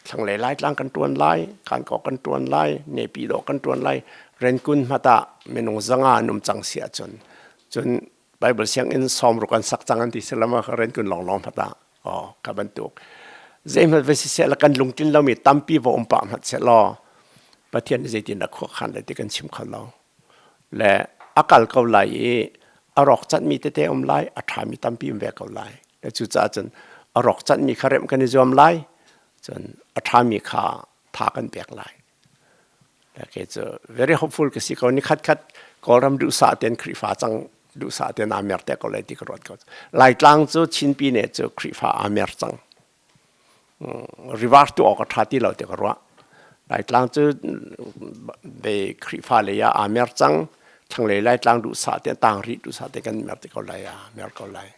Thlanglei Laitlang kan ṭuan lai, Kankaw kan ṭuan lai, Nepyidaw kan ṭuan lai, Renkun hmat ah minung zanga an um cang si ahcun cun Bible sianginn sawmruk an sak cang an ti si lama Renkun lawnglawng hmat ah oh ka bantuk zeihmanh va siseh la kan lungtlin lomi tampi va um pah hmanh seh law Pathian nih zeitin dah khuakhan lai ti kan chim kho lo. Le a kal ko lai i a rawk canhmi tete um lai, a ṭhami tampi um ve ko lai. Le cucaah cun a rawk canhmi kha remh kan i zuam lai, cun a ṭhami kha tha kan pek lai. Le kei cu very hopeful ka si ko. Ni khat khat Kawlram duhsah tein Khrihfa cang duhsah tein aa mer te ko lai ti ka ruat ko. Laitlang cu Chinpi ne cu Khrihfa aa mer cang. Reverse tu awk a ṭha ti lo ti ka ruah. Laitlang cu ve Khrihfa lei ah aa mer cang. Thlanglei Laitlang duhsah te tang rih duhsah te kan mer te ko lai, aa mer ko lai.